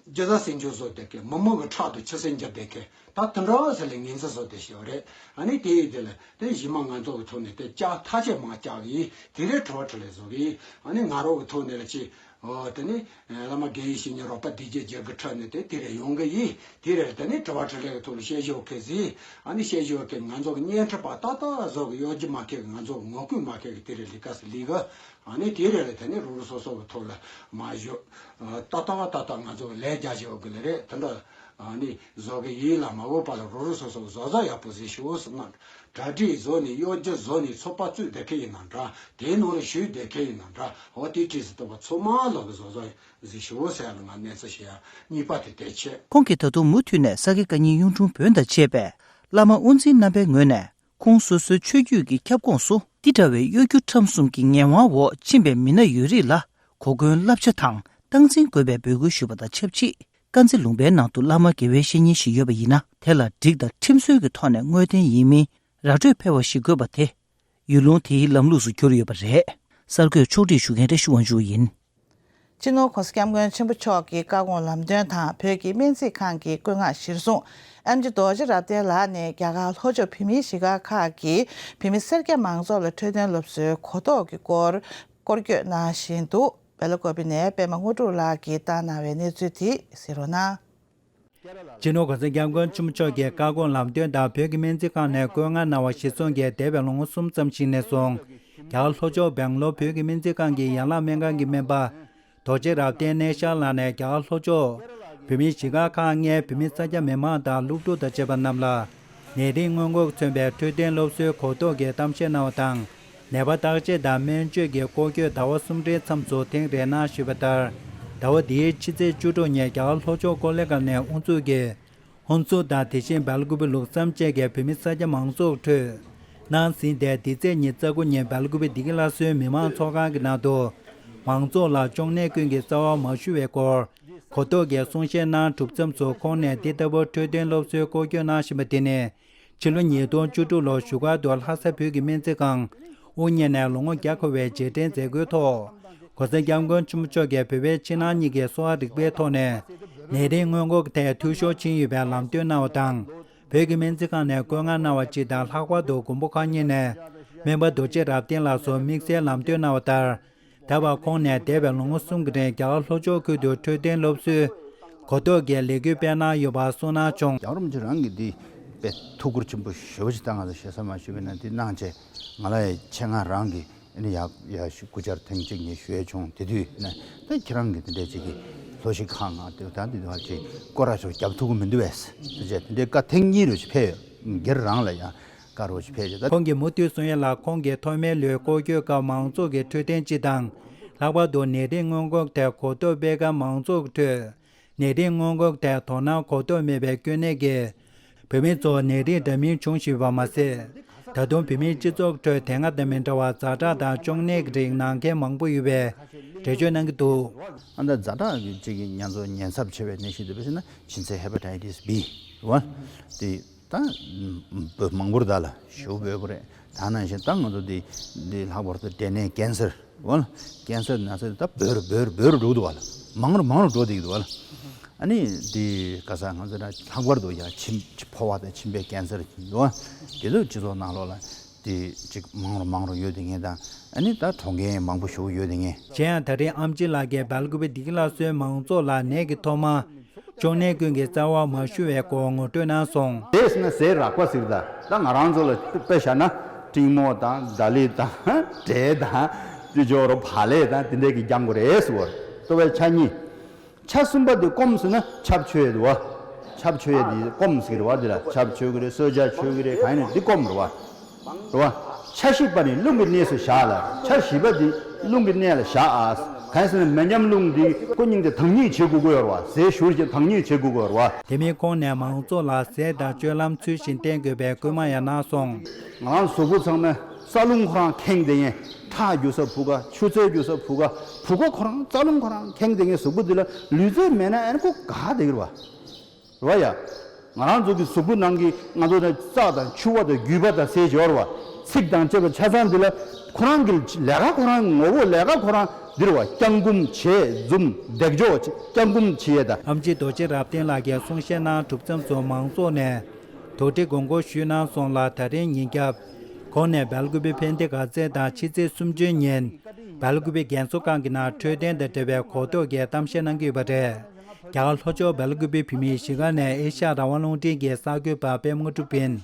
རྒྱུ་ཟ་སེམས་ཅན་བཟོ་བསྡད་མཁན། མི་མང་གི་ཕྲག་དོག་ཆུ་སྲིན་འགྱུར་བསྡད་མཁན། ད་དེ་འདྲ་ཟིག་ལ་ངོས་འཛིན་བཟོ་བསྡད་ཤག་རེད། ཨ་ནི་དེ་ཡིན་དེ་ལ་དེ་གཞི་མ་ང་ཚོ་གི་ཐོག་ནས་དེ་བཅག་ཐག་ཆོད་མ་བཅག་གི་ཡིན། དེ་རེད་དྲི་བ་དྲིས་ལན་བཟོ་གི་ཡིན། ཨ་ནི་ང་རང་གི་ཐོག་ནས་ལ་ཅིག་ཨོ་དེ་ནི་བླ་མ་དགེ་བའི་བཤེས་གཉེན་རོགས་པ་སྡེ་བརྒྱད་རྒྱལ་གྱི་ཁྲོད་ནས་དེ་དེ་རེ་ཡོང་གི་ཡིན། དེ་རེ་དེ་ནི་དྲི་བ་དྲིས་ལན་གྱི་ཐོག་ལ་བཤད་ཞོར་གི་ཟིན། ཨ་ནི་བཤད་ཞོར་གི་ང་ཚོ་གི་བརྙན་འཕྲིན་པ་ཏག་ཏག་བཟོ་གི་གཡོ་སྒྱུ་མ་ཁེལ་གི། ང་ཚོ་གི་ངོ་རྒོལ་མ་ཁེལ་གི་དེ་རེ་ལས་ཀ་ཟིག་ལས་གི། ཨ་ནི་དེ་རེ་ལ་དེ་ནི་རོ་རོ་སོ་སོ་གི་ཐོག་ལ་མ་ཞོ་ཏག་ཏག་ཏག་ཏག་ང་ཚོ་གི་ལས་རྒྱག་ཞོར་གི་ལ་རེད། དེ་འདྲ་ཨ་ནི་བཟོ་གི་ཡིན་ལ། མ་འོངས་པ་ལ་རོ་རོ་སོ་སོ་གི་བཟོ་བཟོ་ཡག་པོ་ཟིག་ཞུ་ཟེར་ན། གྲ་སྒྲིག་བཟོ་ནས་གཡོ་སྒྱུ་བཟོ་ནས་ཚོགས་པ་བཙུགས་བསྡད་མཁན་ཡིན་ན་འདྲ། དེའི་ནང་ལ་ཞུགས་བསྡད་མཁན་ཡིན་ན་འདྲ། འོ་དེའི་གྲས་སུ་གཏོགས་པ་ཚང་མ་ལོག་གི་བཟོ་བཟོ་ཟིག་ཞུ་ཟེར་ཡ་ལ་ང་གནས་ཚུལ་ཞུ་ཡ་གཉིས་པ་དེ་དེ་བྱས། ཁོང་གིས་ད་དུང་མུ་མཐུད་ནས་ས་དགེ་བཀའ་རྙིང་གཡུང་དྲུང་བོན་དང་བཅས་པའི་བླ་མ་དབུ་འཛིན་རྣམ་པའི་ངོས་ནས་ཁོང་སོ་སོའི་ཆོས་བརྒྱུད་ཀྱི་ཁྱབ་ཁོངས་སུ་འདི་འདྲ་བའི་གཡོ་སྒྱུ་ཁྲམ་གསུམ་གྱི་ངན་དབང་འོག་ཕྱིན་པའི་མི་སྣ་ཡོད་རིགས་ལ་གོ་སྐོན་བསླབ་བྱ་དང་སྟངས་འཛིན་དགོས་པའི་འབོད་སྐུལ་ཞུས་པ་དང་ཆབས་ཅིག་དཀར་མཛེས་ལུང་པའི་ནང་དུ་བླ་མ་དགེ་བའི་བཤེས་གཉེན་ཞིག་ཡོད་པ་ཡིན་ན། དེ་ལ་སྒྲིག་དང་ཁྲིམས་སྲོལ་གྱི་ཐོག་ནས་དངོས་བདེན་ཡིན་མིན་ར་སྤྲོད་ཕལ་བ་ཞིག་དགོས་པ་དེ་ཡུལ་ལུང་དེའི་ལམ་ལུགས་སུ་གྱུར་ཡོད་པ་རེད། གསར་འགོད་ཕྱོགས་སྒྲིག་ཞུ་མཁན་བཀྲ་ཤིས་དབང་ཕྱུག་ཡིན། སྤྱི་ནོར་༸གོང་ས་༸སྐྱབས་མགོན་ཆེན་པོ་མཆོག་གི་བཀའ་དགོངས་ལམ་སྟོན་དང་བོད་ཀྱི་སྨན་རྩིས་ཁང་གི་བཀོད་མངགས་གཞིར་བཟུང་། ཨེམ་ཆི་རྡོ་རྗེ་རབ་བརྟན་ལགས་ནས་རྒྱ་གར་ལྷོ་ཕྱོགས་བོད་མིའི་གཞིས་སྒར་ཁག་གི་བོད་མི་སེར་སྐྱ་མང་ཚོགས་ལ་འཕྲོད་བསྟེན་སློབ་གསོའི་གོ་རྟོགས་ཀྱི་སྐོར་སྐོར་སྐྱོད་གནང་བཞིན་འདུག་སྦེ་ལ་ཀོ་པི་ནས་པད་མ་དངོས་གྲུབ་ལགས་ཀྱིས་བཏང་གནང་བའི་གནས་ཚུལ་དེ་གཟིགས་རོགས་གནང་། སྤྱི་ནོར་༸གོང་ས་༸སྐྱབས་མགོན་ཆེན་པོ་མཆོག་གི་བཀའ་དགོངས་ལམ་སྟོན་དང་བོད་ཀྱི་སྨན་རྩིས་ཁང་ནས་བཀོད་མངགས་གནང་བ་གཞིར་བཟུང་གིས་འདས་པའི་ལོ་ངོ་གསུམ་ཙམ་ཞིག་ནས་བཟུང་རྒྱ་གར་ལྷོ་ཕྱོགས་སྦེང་ལོར་བོད་ཀྱི་སྨན་རྩིས་ཁང་གི་ཡན་ལག་སྨན་ཁང་གི་སྨན་པ་རྡོ་རྗེ་རབ་བརྟན་གནས་ཤར་ལགས་ནས་རྒྱ་གར་ལྷོ་ཕྱོགས་བོད་མིའི་གཞིས་སྒར་ཁག་ལྔའི་བོད་མི་ས་སྐྱ་མི་མང་དང་སློབ་ཕྲུག་དང་བཅས་པ་རྣམས་ལ་ནད་རིགས་སྔོན་འགོག་མཚོན་པའི་འཕྲོད་བསྟེན་སློབ་གསོའི་གོ་རྟོགས་ཀྱི་གཏམ་བཤད་གནང་བ་དང་། ནད་པ་བརྟག་དཔྱད་དང་སྨན་བཅོས་ཀྱི་སྐོར་སྐྱོད་ཟླ་བ་གསུམ་རེའི་མཚམས་སུ་ཐེངས་རེ་གནང་ཞུས་པ་ལྟར། ཟླ་བ་འདིའི་ཕྱི་ཚེས་བཅུ་དྲུག་ཉིན་རྒྱ་གར་ལྷོ་ཕྱོགས་ཀོ་ལེ་གྷལ་ནས་དབུ་འཛུགས་ཀྱིས་ ཧུན་སུར་དང་དེ་བཞིན་སྦེལ་ཀུ་པེ་ལུགས་བསམ་བཅས་ཀྱི་བོད་མི་ས་སྐྱ་མང་ཚོགས་ཁྲོད་གནང་ཟིན་ཏེ། འདི་ཚེས་ཉི་ཤུ་རྩ་དགུ་ཉིན་སྦེལ་ཀུ་པེ་བདེ་སྐྱིད་ལྷ་གསོལ་མི་མང་ཚོགས་ཁང་གི་ནང་དུ་མང་ཚོགས་ལ་གཅོང་ནད་ཀུན་གྱི་རྩ་བ་མ་ཞུ་བའི་སྐོར་གོ་རྟོགས་ཀྱི་གསུང་བཤད་གནང་གྲུབ་མཚམས་སུ། ཁོང་ནས་འདི་ལྟ་བུ་འཕྲོད་བསྟེན་སློབ་གསོའི་སྐོར་སྐྱོད་གནང་བཞིན་པ་དེ་ནི། ཕྱི་ལོ་ཉིས་སྟོང་བཅུ་དྲུག་ལོར་བཞུགས་སྒར་དུ་ལྷ་ས་བོད་ཀྱི་སྨན་རྩིས་ཁང་དབུ་བརྙེས་ནས་ལོ་ངོ་བརྒྱ་འཁོར་བའི་རྗེས་དྲན་མཛད་སྒོའི་ཐོག ༸གོང་ས་༸སྐྱབས་མགོན་ཆེན་པོ་མཆོག་གིས་བོད་པའི་ཕྱི་ནང་གཉིས་ཀྱི་གསོ་བ་རིག་པའི་ཐོག་ནས་ནད་རིགས་སྔོན་འགོག་ཐད་འཐུས་ཤོར་ཕྱིན་ཡོད་པའི་ལམ་སྟོན་གནང་བ་དང་། བོད་ཀྱི་སྨན་རྩིས་ཁང་ནས་བཀོད་མངགས་གནང་བ་སྤྱི་དང་། ལྷག་པར་དུ་མགོན་པོ་མཁར་རྙིང་ནས་སྨན་པ་རྡོ་རྗེ་རབ་བརྟན་ལགས་སུ་དམིགས་བསལ་ལམ་སྟོན་གནང་བ་ལྟར། ད་བར་ཁོང་ནས་འདས་པའི་ལོ་ངོ་གསུམ་གྱི་རིང་རྒྱ་གར་ལྷོ་ཕྱོགས་ཁུལ་དུ་འཕྲོད་བསྟེན་སློབ་གསོའི་གོ་རྟོགས་ཀྱི་ལས་འགུལ་སྤེལ་གནང་ཡོད་པ་གསུངས་གནང་བྱུང་། རྒྱལ་བ་རིན་པོ་ཆེ་རང་གིས་འདི་དཔེ་ཐུགས་ཁུར་ཆེན་པོ་ཞེ་པོ་ཅིག་བཏང་། ང་ཚོ་ཞེ་ས་མ་ཞུས་པ་ཡིན་ན། འདི་གནང་བྱས་ང་ལ་ཡང་ཆེད་མངགས་རང་གིས་ཨ་ནི་ཡར་ཡར་ཞུ་སྐུ་བཅར་ཐེངས་གཅིག་གཉིས་ཞུ་ཡས་བྱུང་། དེ་དུས་ན་ད་ཁྱེད་རང་གིས་དེ་འདྲས་ཅིག་གིས་ལྷོ་གཞིས་ཁག་ང་དེ་ད་འདི་དུས་ཅིག་སྐོར་ར་ཞོར་རྒྱབ་ཐུབ་ཀྱི་མི་འདུག་བས། དེ་བྱས་དེ་འདྲའི་བཀའ་ཐེངས་གཉིས་རུ་ཞིག་ཕེབས་ཡོད། སྒེར་རང་ལ་ཡང་བཀའ་རུ་ཞིག་ཕེབས་ཡོད། ད་ཁོང་གིས་མུ་མཐུད་གསུང་ཡས་ལ། ཁོང་གིས་ཐོག་མའི་ལོའི་སྐོར་སྐྱོད་སྐབས་མང་ཚོགས་ཀྱི་འཕྲོད་བསྟེན་སྤྱི་དང་། ལྷག་པར་དུ་ནད་རིགས་སྔོན་འགོག་ཐད་གོ་རྟོགས་སྤེལ་ཁར་མང་ཚོགས་ཁྲོད་ནད་རིགས་སྔོན་འགོག་ཐད་དོ་སྣང་གོ་རྟོགས་མེད་པའི་སྐྱོན་གནད་ཀྱིས་བོད་མི་ཚོ་ནད་རིགས་འདྲ་མིན་བྱུང་བཞིན་པ་མ་ཟད། ད་དུང་བོད་མིའི་སྤྱི་ཚོགས་ཁྲོད་དེ་སྔ་དང་མི་འདྲ་བར་ཛ་དྲག་དང་གཅོང་ནད་ཀྱི་རིགས་ནང་མཁན་མང་པོ་ཡོད་པའི་འགྲེལ་བརྗོད་གནང་གི་འདུག་ཨ་ད་ཛ་དྲག་གི་གཅིག་གི་ང་ཚོ་ཉེན་ཚབས་ཆེ་བའི་ནད་གཞི་འདུག་པ་ཟེར་ན་ཕྱི་ཚེ་ཧེ་པ་ཊའི་ཊིས་བི་རེད་བ། དེ་ད་བོད་མང་པོར་ད་ལ་ཞེ་པོ་འབོད་ཀྱི་རེད། ད་ནང་བཞིན་ད་ང་ཚོ་འདི་འདི་ལྷག་པར་དུ་འབྲས་ནད་ཀན་སར་འོ་ན། ཀན་སར་ན་ཚ་ད་འབོར་འབོར་འབོར་འགྲོ་གི་འདུག་བ་ལ། མང་རུ་མང་རུ་འགྲོ་བསྡད་ཀྱི་འདུག་བ་ལ། ཨ་ནི་འདི་ག་ས་ང་ཚོ་ད་ལྷག་པར་དུ་ཡ་མཆིན་ཕོ་བ་དང་མཆིན་པའི་ཀན་སར་འདུག་བ། དེ་ཚོ་སྤྱི་ཚོགས་ནང་ལོགས་ལ་འདི་ཅིག་མང་རུ་མང་རུ་ཡོད་དེ་ངེས་དང་། ཨ་ནི་ད་གྲོངས་མཁན་མང་པོ་ཞེ་པོ་ཡོད་དེ་ངེས། གཞན་ཡང་ད་རེས་ཨེམ་ཆི་ལགས་ཀྱིས་སྦེལ་ཀུ་པེ་བདེ་སྐྱིད་ལྷ་གསོལ་མང་ཚོགས་ལ་ནད་ཀྱི་ཐོག་མ། གཅོང་ནད་ཀུན་གྱི་རྩ་བ་མ་ཞུ་བའི་སྐོར་ངོ་སྤྲོད་གནང་སོང་། དེས་ན་ཟས་རགས་པ་ཟེར་ད། ད་ང་རང་ཚོ་ལ་དཔེ་བཞག་ན་ཀྲིང་མོ་དང་ད་ལི་དང་འབྲས་དང་དེ་ཚོ་རོ་བག་ལེབ་དང་དེ་འདྲས་ཀྱི་རྐྱང་པོ་རེད་ཟེར་བ་རེད། ལྟོ་བའི་ཆ་གཉིས། ཆ་གསུམ་པ་དེ་སྐོམ་ཟེར་ན་ཆབ་མཆོད་ཡས་འདུག་བ། ཆབ་མཆོད་ཡས་དེ་སྐོམ་ཟེར་བ་དེ་ལ་ཆབ་མཆོད་ཀྱི་རེད། གསོལ་ཇ་མཆོད་ཀྱི་རེད། གང་ཡིན་ན་འདི་སྐོམ་རེད་བ། རེད་བ། ཆ་བཞི་པ་ནི་རླུང་གི་གནས་སུ་བཞག་ལ། ཆ་བཞི་པ་འདི་རླུང་གི་གནས་ལ་བཞག་ཨ། གང་ཟེར་ན་མེ་མཉམ་རླུང་འདི་ཁོ་སྙིང་དེ་དྭངས་སྙིགས་བྱེད་དགོས་ཀྱི་ཡོད་རེད་བ། ཟས་ཞུ་རྒྱུ་དྭངས་སྙིགས་བྱེད་དགོས་ཀྱི་ཡོད་རེད་བ། དེ་མིན་ཁོང་ནས་མང་ཚོགས་ལ་ཟས་དང་སྤྱོད་ལམ་ཚུལ་བཞིན་བསྟེན་དགོས་པའི་སྐུལ་མ་ཡང་གནང་སོང་། ང་རང་གཟུགས་པོ་ཚང་མ་རྩ་རླུང་ཁོ་རང་ཁེངས་བསྡད་མཁན། ཁྲག་རྒྱུ་ས་བུ་ག། ཆུ་ཚད་རྒྱུ་ས་བུ་ག། བུ་ག་ཁོ་རང་རྩ་རླུང་ཁོ་རང་ཁེངས་བསྡད་མཁན་གཟུགས་པོ་འདི་ལ་ལུས་རྩལ་མེད་ན་ཨ་ནི་ཁོ་འགག་བསྡད་ཀྱི་རེད་བ། རེད་བ་ཡ། ང་རང་ཚོ་གི་གཟུགས་པོ་ནང་གི་ང་ཚོ་ནི་རྩ་དང་ཕྱུ་པ་དང་རྒྱུས་པ་དང་ཟེར་གྱི་ཡོད་རེད་བ། ཚིགས་དང་བཅས་པ་ཆ་ཚང་འདི་ལ་ཁོ་རང་གི་ལས་ཀ་ཁོ་རང་ངོ་བོ་ལས་ཀ་ཁོ་རང་འདི་རེད་བ། བརྐྱང་བསྐུམ་བྱས་འཛུམ་འདེགས་འཇོག་བྱས་བརྐྱང་བསྐུམ་བྱས་ཡས་དང་། ཨེམ་ཆི་རྡོ་རྗེ་རབ་བརྟན་ལགས་ཀྱིས་གསུང་བཤད་གནང་གྲུབ་མཚམས་སུ་མང་ཚོགས་ནས་དོགས་འདྲི་དགོངས་སྐོར་ཞུས་གནང་སོང་ལ། ད་རིང་ཉིན་རྒྱབ་ཁོང་ནས་སྦེལ་ཀུ་པེ་ཕན་བདེ་དགའ་ཚལ་དང་ཕྱི་ཚེས་སུམ་ཅུ་ཉིན་སྦེལ་ཀུ་པེ་རྒན་གསོ་ཁང་གི་ནང་འཕྲོད་བསྟེན་དང་འབྲེལ་བའི་གོ་རྟོགས་ཀྱི་གཏམ་བཤད་གནང་གི་ཡོད་པ་རེད། རྒྱ་གར་ལྷོ་ཕྱོགས་སྦེལ་ཀུ་པེ་བོད་མིའི་གཞིས་སྒར་ནས་ཨེ་ཤ་ཡ་རང་དབང་རླུང་འཕྲིན་གྱི་གསར་འགོད་པ་པད་མ་དངོས་གྲུབ་ཡིན།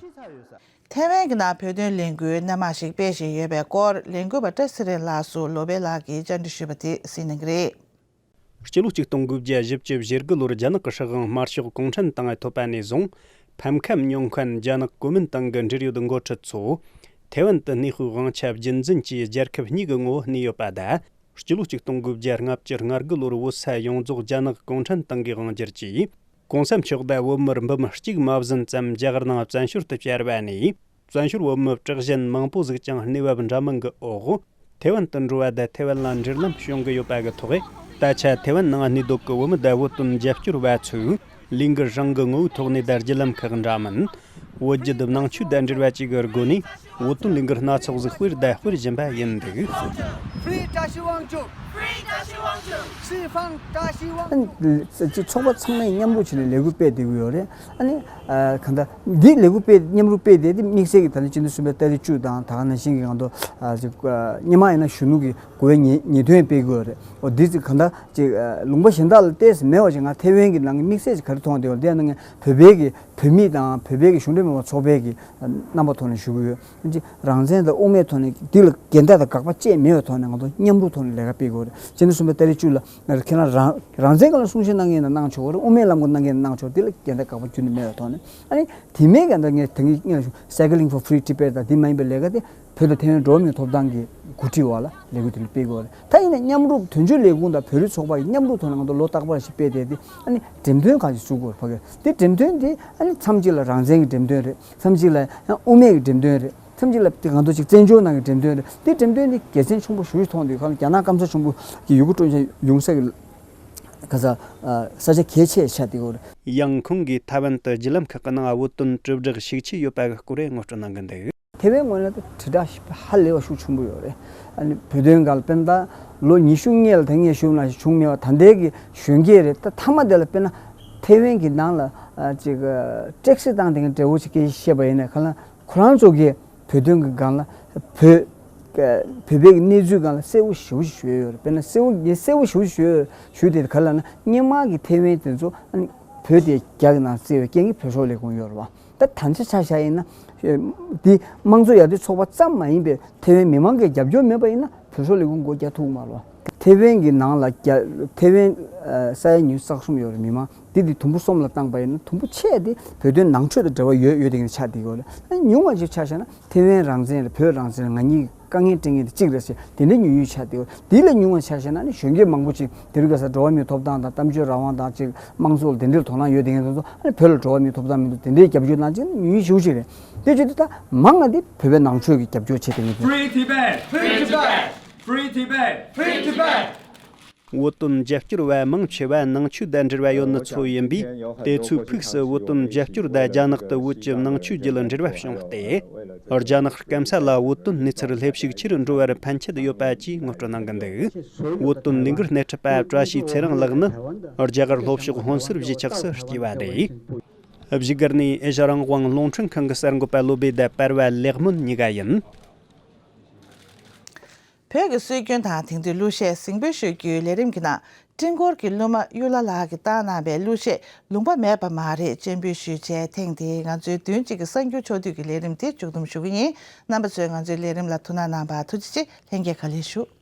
ཐའེ་ཝན་གྱི་ནང་བོད་དོན་ལས་འགུལ་སྣ་མང་ཞིག་སྤེལ་བཞིན་ཡོད་པའི་སྐོར། ལས་འགུལ་བ་བཀྲ་ཚེ་རིང་ལགས་སུ་ལོ་པཎ་ལགས་ཀྱིས་བཅར་འདྲི་ཞུས་པ་དེ་གཟིགས་གནང་གི་རེད། སྤྱི་ལོ་གཅིག་སྟོང་དགུ་བརྒྱ་བཞི་བཅུ་ཞེ་དགུ་ལོར་རྒྱ་ནག་གི་སྲིད་དབང་དམར་ཤོག་གུང་ཁྲན་ཏང་ཐོབ་པ་ནས་བཟུང་། ཕམ་ཁ་མྱོང་མཁན་རྒྱ་ནག་གོ་མིན་ཏང་གི་འབྲེལ་ཡོད་འགོ་ཁྲིད་ཚོ་ཐའེ་ཝན་དུ་གནས་སྤོས་དབང་ཆ་རྒྱུན་འཛིན་གྱིས་རྒྱལ་ཁབ་གཉིས་ཀྱི་ངོ་བོ་གནས་ཡོད་པ་དང་། སྤྱི་ལོ་གཅིག་སྟོང་དགུ་བརྒྱ་ལྔ་བཅུ་ང་དགུ་ལོར་བོད་ས་ཡོངས་རྫོགས་རྒྱ་ནག་གུང་ཁྲན་ཏང་གིས་དབང་བསྒྱུར་གྱིས། གོང་ས་མཆོག་དང་བོད་མི་འབུམ་གཅིག་མ་ཟིན་ཙམ་རྒྱ་གར་ནང་བཙན་བྱོལ་དུ་བཅར་བ་ནས། བཙན་བྱོལ་བོད་མི་བྲག་གཞན་མང་པོ་ཟིག་ཀྱང་གནས་བབ་འདྲ་མིན་གྱི་འོག་ཐའེ་ཝན་དུ་འགྲོ་བ་དང་ཐའེ་ཝན་ལ་འབྲེལ་ལམ་བྱུང་གི་ཡོད་པ་གི་ཐོག་ད་ཆ་ཐའེ་ཝན་ནང་གནས་སྡོད་ཀྱི་བོད་མི་དང་བོད་དོན་རྒྱབ་སྐྱོར་བ་ཚོས་ལས་འགུལ་རང་གི་ངོ་བོའི་ཐོག་ནས་དང་བརྒྱུད་ལམ་ཁག་འདྲ་མིན། བོད་བརྒྱུད་ནང་ཆོས་དང་འབྲེལ་བ་བཅས་ཀྱི་སྒོ་ནས་བོད་དོན་ལས་འགུལ་སྣ་ཚོགས་ཟིག་སྤེལ་དང་སྤེལ་བཞིན་པ་ཡིན་འདུག Free Tashi Wangchuk! Free Tashi Wangchuk! Free Fang Tashi Wangchuk! ཨ་ནི་ཚོགས་པ་ཚང་མས་མཉམ་རུབ་བྱས་ནས་ལས་འགུལ་སྤེལ་བསྡད་ཀྱི་ཡོད་རེད། ཨ་ནི་ཨ་གང་ལྟར་འདི་ལས་འགུལ་སྤེལ་མཉམ་རུབ་སྤེལ་བསྡད་དེ་དམིགས་བསལ་གྱི་ད་ནི་སྤྱི་ཟླ་གསུམ་པའི་ཏ་རིག་བཅུ་དང་ད་ག་ནང་བཞིན་གྱི་གང་ལྟར་ཨ་ཅིག་ཨ་སྔོན་མ་ཡིན་ན་གཞོན་ནུ་གི་གོ་བའི་ཉེས་ཉེས་དོན་སྤེལ་དགོས་རེད། འོ་འདི་ཚོ་གང་ལྟར་ཅིག་ཨ་ལུང་པ་གཞན་དག་ལ་བལྟས་ཟིན་མེད་པ་ཅིག་ང་ཐའེ་ཝན་གྱི་ནང་གི་དམིགས་བསལ་ཅིག་ག་རེ་མཐོང་བསྡད་ཡོད་རེད། དེ་ཡང་ན་ངས་བོད་པའི་གི་བོད་མི་དང་བོད་པའི་གི་གཞུང་འབྲེལ་མིན་པ་ཚོགས་པའི་གི་རྣམ་པ་ཐོག་ནས་ཞུ་གི་ཡོད། ཅིག་རང་བཙན་དང་དབུ་མའི་ཐོག་ནས་འདི་ལ་འགལ་ཟླ་དང་དགག་པ་བཅས་མེད་པའི་ཐོག་ནས་ང་ཚོ་མཉམ་རུབ་ཐོག་ནས་ལས་ཀ་སྤེལ་དགོས་རེད། སྤྱི་ཟླ་གསུམ་པའི་ཏ་རིག་བཅུ་ལ་ཁྱེད་རང་རང་རང་བཙན་སྒང་ལ་གསུང་བཤད་གནང་གི་ཡིན་ན་གནང་ཆོག་གི་རེད། དབུ་མའི་ལམ་སྒང་གནང་གི་ཡིན་ན་གནང་ཆོག་འདི་ལ་འགལ་ཟླ་དགག་པ་ཁྱོན་ནས་མེད་པའི་ཐོག་ནས། ཨ་ནི་དེ་མིན་གང་ལྟར་ངས་ད་གིན་སྔོན་ལ་ཞུ་Cycling for Free Tibet དང་དེ་མ་ཡིན་པའི་ལས་ཀ་དེ་ བོད་དང་ཐའེ་ཝན་འགྲོ་བ་མིའི་ཐོབ་ཐང་གི་འགོ་ཁྲིད་འོག་ལ་ལས་འགུལ་དེ་འདྲ་སྤེལ་དགོས་རེད། ད་ཡིན་ན་མཉམ་རུབ་དོན་གཅོད་ལས་ཁུངས་དང་བོད་རིགས་ཚོགས་པ་ཡིས་མཉམ་རུབ་ཐོག་ནས་ང་ཚོ་ལོ་རྟག་པར་ཞིག་སྤེལ་བསྡད་དེ། ཨ་ནི་འགྲེམས་སྟོན་ཁག་ཅིག་བཙུགས་དགོས་རེད་ཕ་གིར། དེ་འགྲེམས་སྟོན་དེ་ཨ་ནི་མཚམས་གཅིག་ལ་རང་བཙན་གྱི་འགྲེམས་སྟོན་རེད། མཚམས་གཅིག་ལ་ཡང་དབུ་མེད་ཀྱི་འགྲེམས་སྟོན་རེད། མཚམས་གཅིག་ལ་དེ་གང་ཐུབ་ཅིག་བཙན་བྱོལ་ནང་གི་འགྲེམས་སྟོན་རེད། དེ་འགྲེམས་སྟོན་དེ་དགེ་མཚན་ཆེན་པོ་ཞེ་པོ་ཅིག་མཐོང་འདུག་ཁ་ལ་རྒྱ་ནག་སྐམ་ས་ཆེན་པོ་གི་ཡུལ་གྲུ་ཡོང་ས་གི་ག་ས་ས་ཆ་གལ་ཆེ་ཆགས་བསྡད་ཡོད་རེད། ཡང་ཁོང་གིས་ཐའེ་ཝན་དུ་བརྒྱུད་ལམ་ཁག་གི་ནང་བོད་དོན་དྲིལ་བསྒྲགས་ཤུགས་ཆེ་ཡོད་པ་གི་སྐོར་ངོ་སྤྲོད་གནང་གི་འདུག་ཐའེ་ཝན་ངོས་ནས་དྲིལ་བསྒྲགས་ཧ་ལས་པ་ཤུགས་ཆེན་པོ་ཡོད་རེད། ཨ་ནི་བོད་དོན་སྒང་ལ་དཔེར་ན་ད་ལོ་ཉི་ཤུ་སྔོན་ལ་ད་ངས་ཞུས་པ་ནང་བཞིན་བྱུང་མེད་པ་ད་ལྟའི་གི་གཞོན་སྐྱེས་རེད། ད་མཐའ་མ་དེ་ལ་དཔེར་ན་ཐའེ་ཝན་གྱི་ནང་ལ་ཨ་ཅིག་ཨ་ཊེག་སི་བཏང་དེ་གི་འབྲས་བུ་ཅིག་སྐད་ཆ་བཤད་པ་ཡིན་ན་ག་ལ་ཁོ་རང་ཚོ་གི་བོད་དོན་གྱི་སྒང་ལ་བོད་ཨ་བོད་པའི་གི་གནས་ཚུལ་སྒང་ལ་གསལ་བོ་ཞེ་པོ་ཞིག་ཞུས་ཡོད་རེད། དཔེར་ན་གསལ་བོ་ངས་གསལ་བོ་ཞེ་པོ་ཞིག་ཞུས་ཞུས་དེ་ག་ལ་ན་སྔོན་མ་གི་ཐའེ་ཝན་དེ་ཚོ་ཨ་ནི་བོད་དེ་རྒྱ་གི་ནང་བརྩི་བའི་རྐྱེན་གྱིས་བོད་སོག་ལས་ཁུངས་ཡོད་རེད་བ། ད་ད་ཆ་ཆ་བཞག་ཡིན་ན། འདི་དམངས་གཙོ་ཡར་ཐོན་ཚོགས་པ་ཙམ་མ་ཡིན་པའི་ཐའེ་ཝན་མི་མང་གི་རྒྱབ་སྐྱོར་མེད་པ་ཡིན་ན་བོད་སོག་ལས་ཁུངས་སྒོ་རྒྱག་ཐུབ་མ་རེད། ཐའེ་ཝན་གྱི་ནང་ལ་རྒྱ་ཐའེ་ཝན་ས་ཡ་ཉི་ཤུ་རྩ་གསུམ་ཡོད་རེད་མི་མང་། འདི་འདི་དུམ་བུ་གསུམ་ལ་བཏང་པ་ཡིན་ན་དུམ་བུ་ཆེ་དེ་བོད་དོན་ནང་ཆོས་དང་འབྲེལ་བ་ཡོད་ཡོད་དེ་གི་ཆགས་བསྡད་ཡོད་རེད། ཉུང་བ་ཞིག་ཆ་བཞག་ན་ཐའེ་ཝན་རང་བཙན་རེད། བོད་རང་བཙན་རེད། ང་གཉིས་དཀའ་ངལ་འཕྲད་མཁན་དེ་གཅིག་རེད་ཟེར་དེ་འདྲའི་ཉུང་ཉུང་ཆགས་བསྡད་ཡོད། དེ་ལས་ཉུང་བ་ཆ་བཞག་ན་ནི་གཞོན་སྐྱེས་མང་པོ་ཅིག་དེ་རིང་ཁ་སང་འགྲོ་བ་མིའི་ཐོབ་ཐང་དང་གཏམ་བརྗོད་རང་དབང་དང་ཅིག་དམངས་གཙོ་ལ་དེ་འདྲའི་དོ་སྣང་ཡོད་དེ་ངས་དེ་ཚོ་ཨ་ནི་བོད་ལ་འགྲོ་བ་མིའི་ཐོབ་ཐང་མི་འདུག་དེ་འདྲའི་རྒྱབ་སྐྱོར་གནང་ཅིག་ཉུང་ཉུང་ཞེ་པོ་ཅིག་རེད། དེ་བྱེད་དུས་ད་མང་ང་དེ་བོད་པའི་ནང་ཆོས་ཀྱི་རྒྱབ་སྐྱོར་བྱེད་དེ་ངས་དེ། Free Tibet! Free Tibet! Free Tibet! Free Tibet! བོད་དོན་རྒྱབ་སྐྱོར་བ་མང་ཆེ་བ་ནང་ཆོས་དང་འབྲེལ་བ་ཡོད་ནི་ཚོ་ཡིན་པས། དེ་ཚོའི་ཕུགས་སུ་བོད་དོན་རྒྱབ་སྐྱོར་དང་རྒྱ་ནག་ཏུ་བོད་ཀྱི་ནང་ཆོས་བརྒྱུད་འབྲེལ་བ་བྱུང་སྟེ། རྒྱ་ནག་སྐམ་ས་ལ་བོད་དོན་གནས་ཚུལ་ལྷོད་ཤུགས་ཆེ་རུ་འགྲོ་བར་ཕན་ཆད་ཡོད་པ་བཅས་ངོ་སྤྲོད་གནང་གི་འདུག་བོད་དོན་ལས་འགུལ་སྣེ་ཁྲིད་པ་བཀྲ་ཤིས་ཚེ་རིང་ལགས་ནི་རྒྱ་གར་ལྷོ་ཕྱོགས་ཧོན་སུར་གཞིས་ཆགས་སུ་སྐྱེས་པ་རེད། བཞུགས་སྒར་ནས་ཨེ་ཤ་རང་དབང་རླུང་འཕྲིན་ཁང་གི་གསར་འགོད་པ་བློ་བྷེ་དང་པར་བ་ལེགས་སྨོན་གཉིས་ཀ་ཡིན། བོད་ཀྱི་སྲོལ་རྒྱུན་དང་དེང་དུས་གླུ་གཞས་གཟིགས་འབུལ་ཞུ་རྒྱུའི་ལས་རིམ་གྱི་ནང་སྤྲིན་འཁོར་གྱི་གླུ་མ་གཡུ་ལ་ལགས་ཀྱིས་བཏང་གནང་བའི་གླུ་གཞས་ལུང་པ་མེད་པ་མ་རེད་སྤྱན་འབུལ་ཞུས་བྱས། ཐེངས་འདིའི་ང་ཚོའི་བདུན་གཅིག་གི་གསར་འགྱུར་ཕྱོགས་བསྡུས་ཀྱི་ལས་རིམ་དེ་མཇུག་བསྡོམས་ཞུ་གི་ཡིན། རྣམ་པ་ཚོས་ང་ཚོའི་ལས་རིམ་ལ་ཐུགས་སྣང་གནང་བར་ཐུགས་རྗེ་ཆེ། ལྷན་རྒྱས་བཀའ་ལན་ཞུ།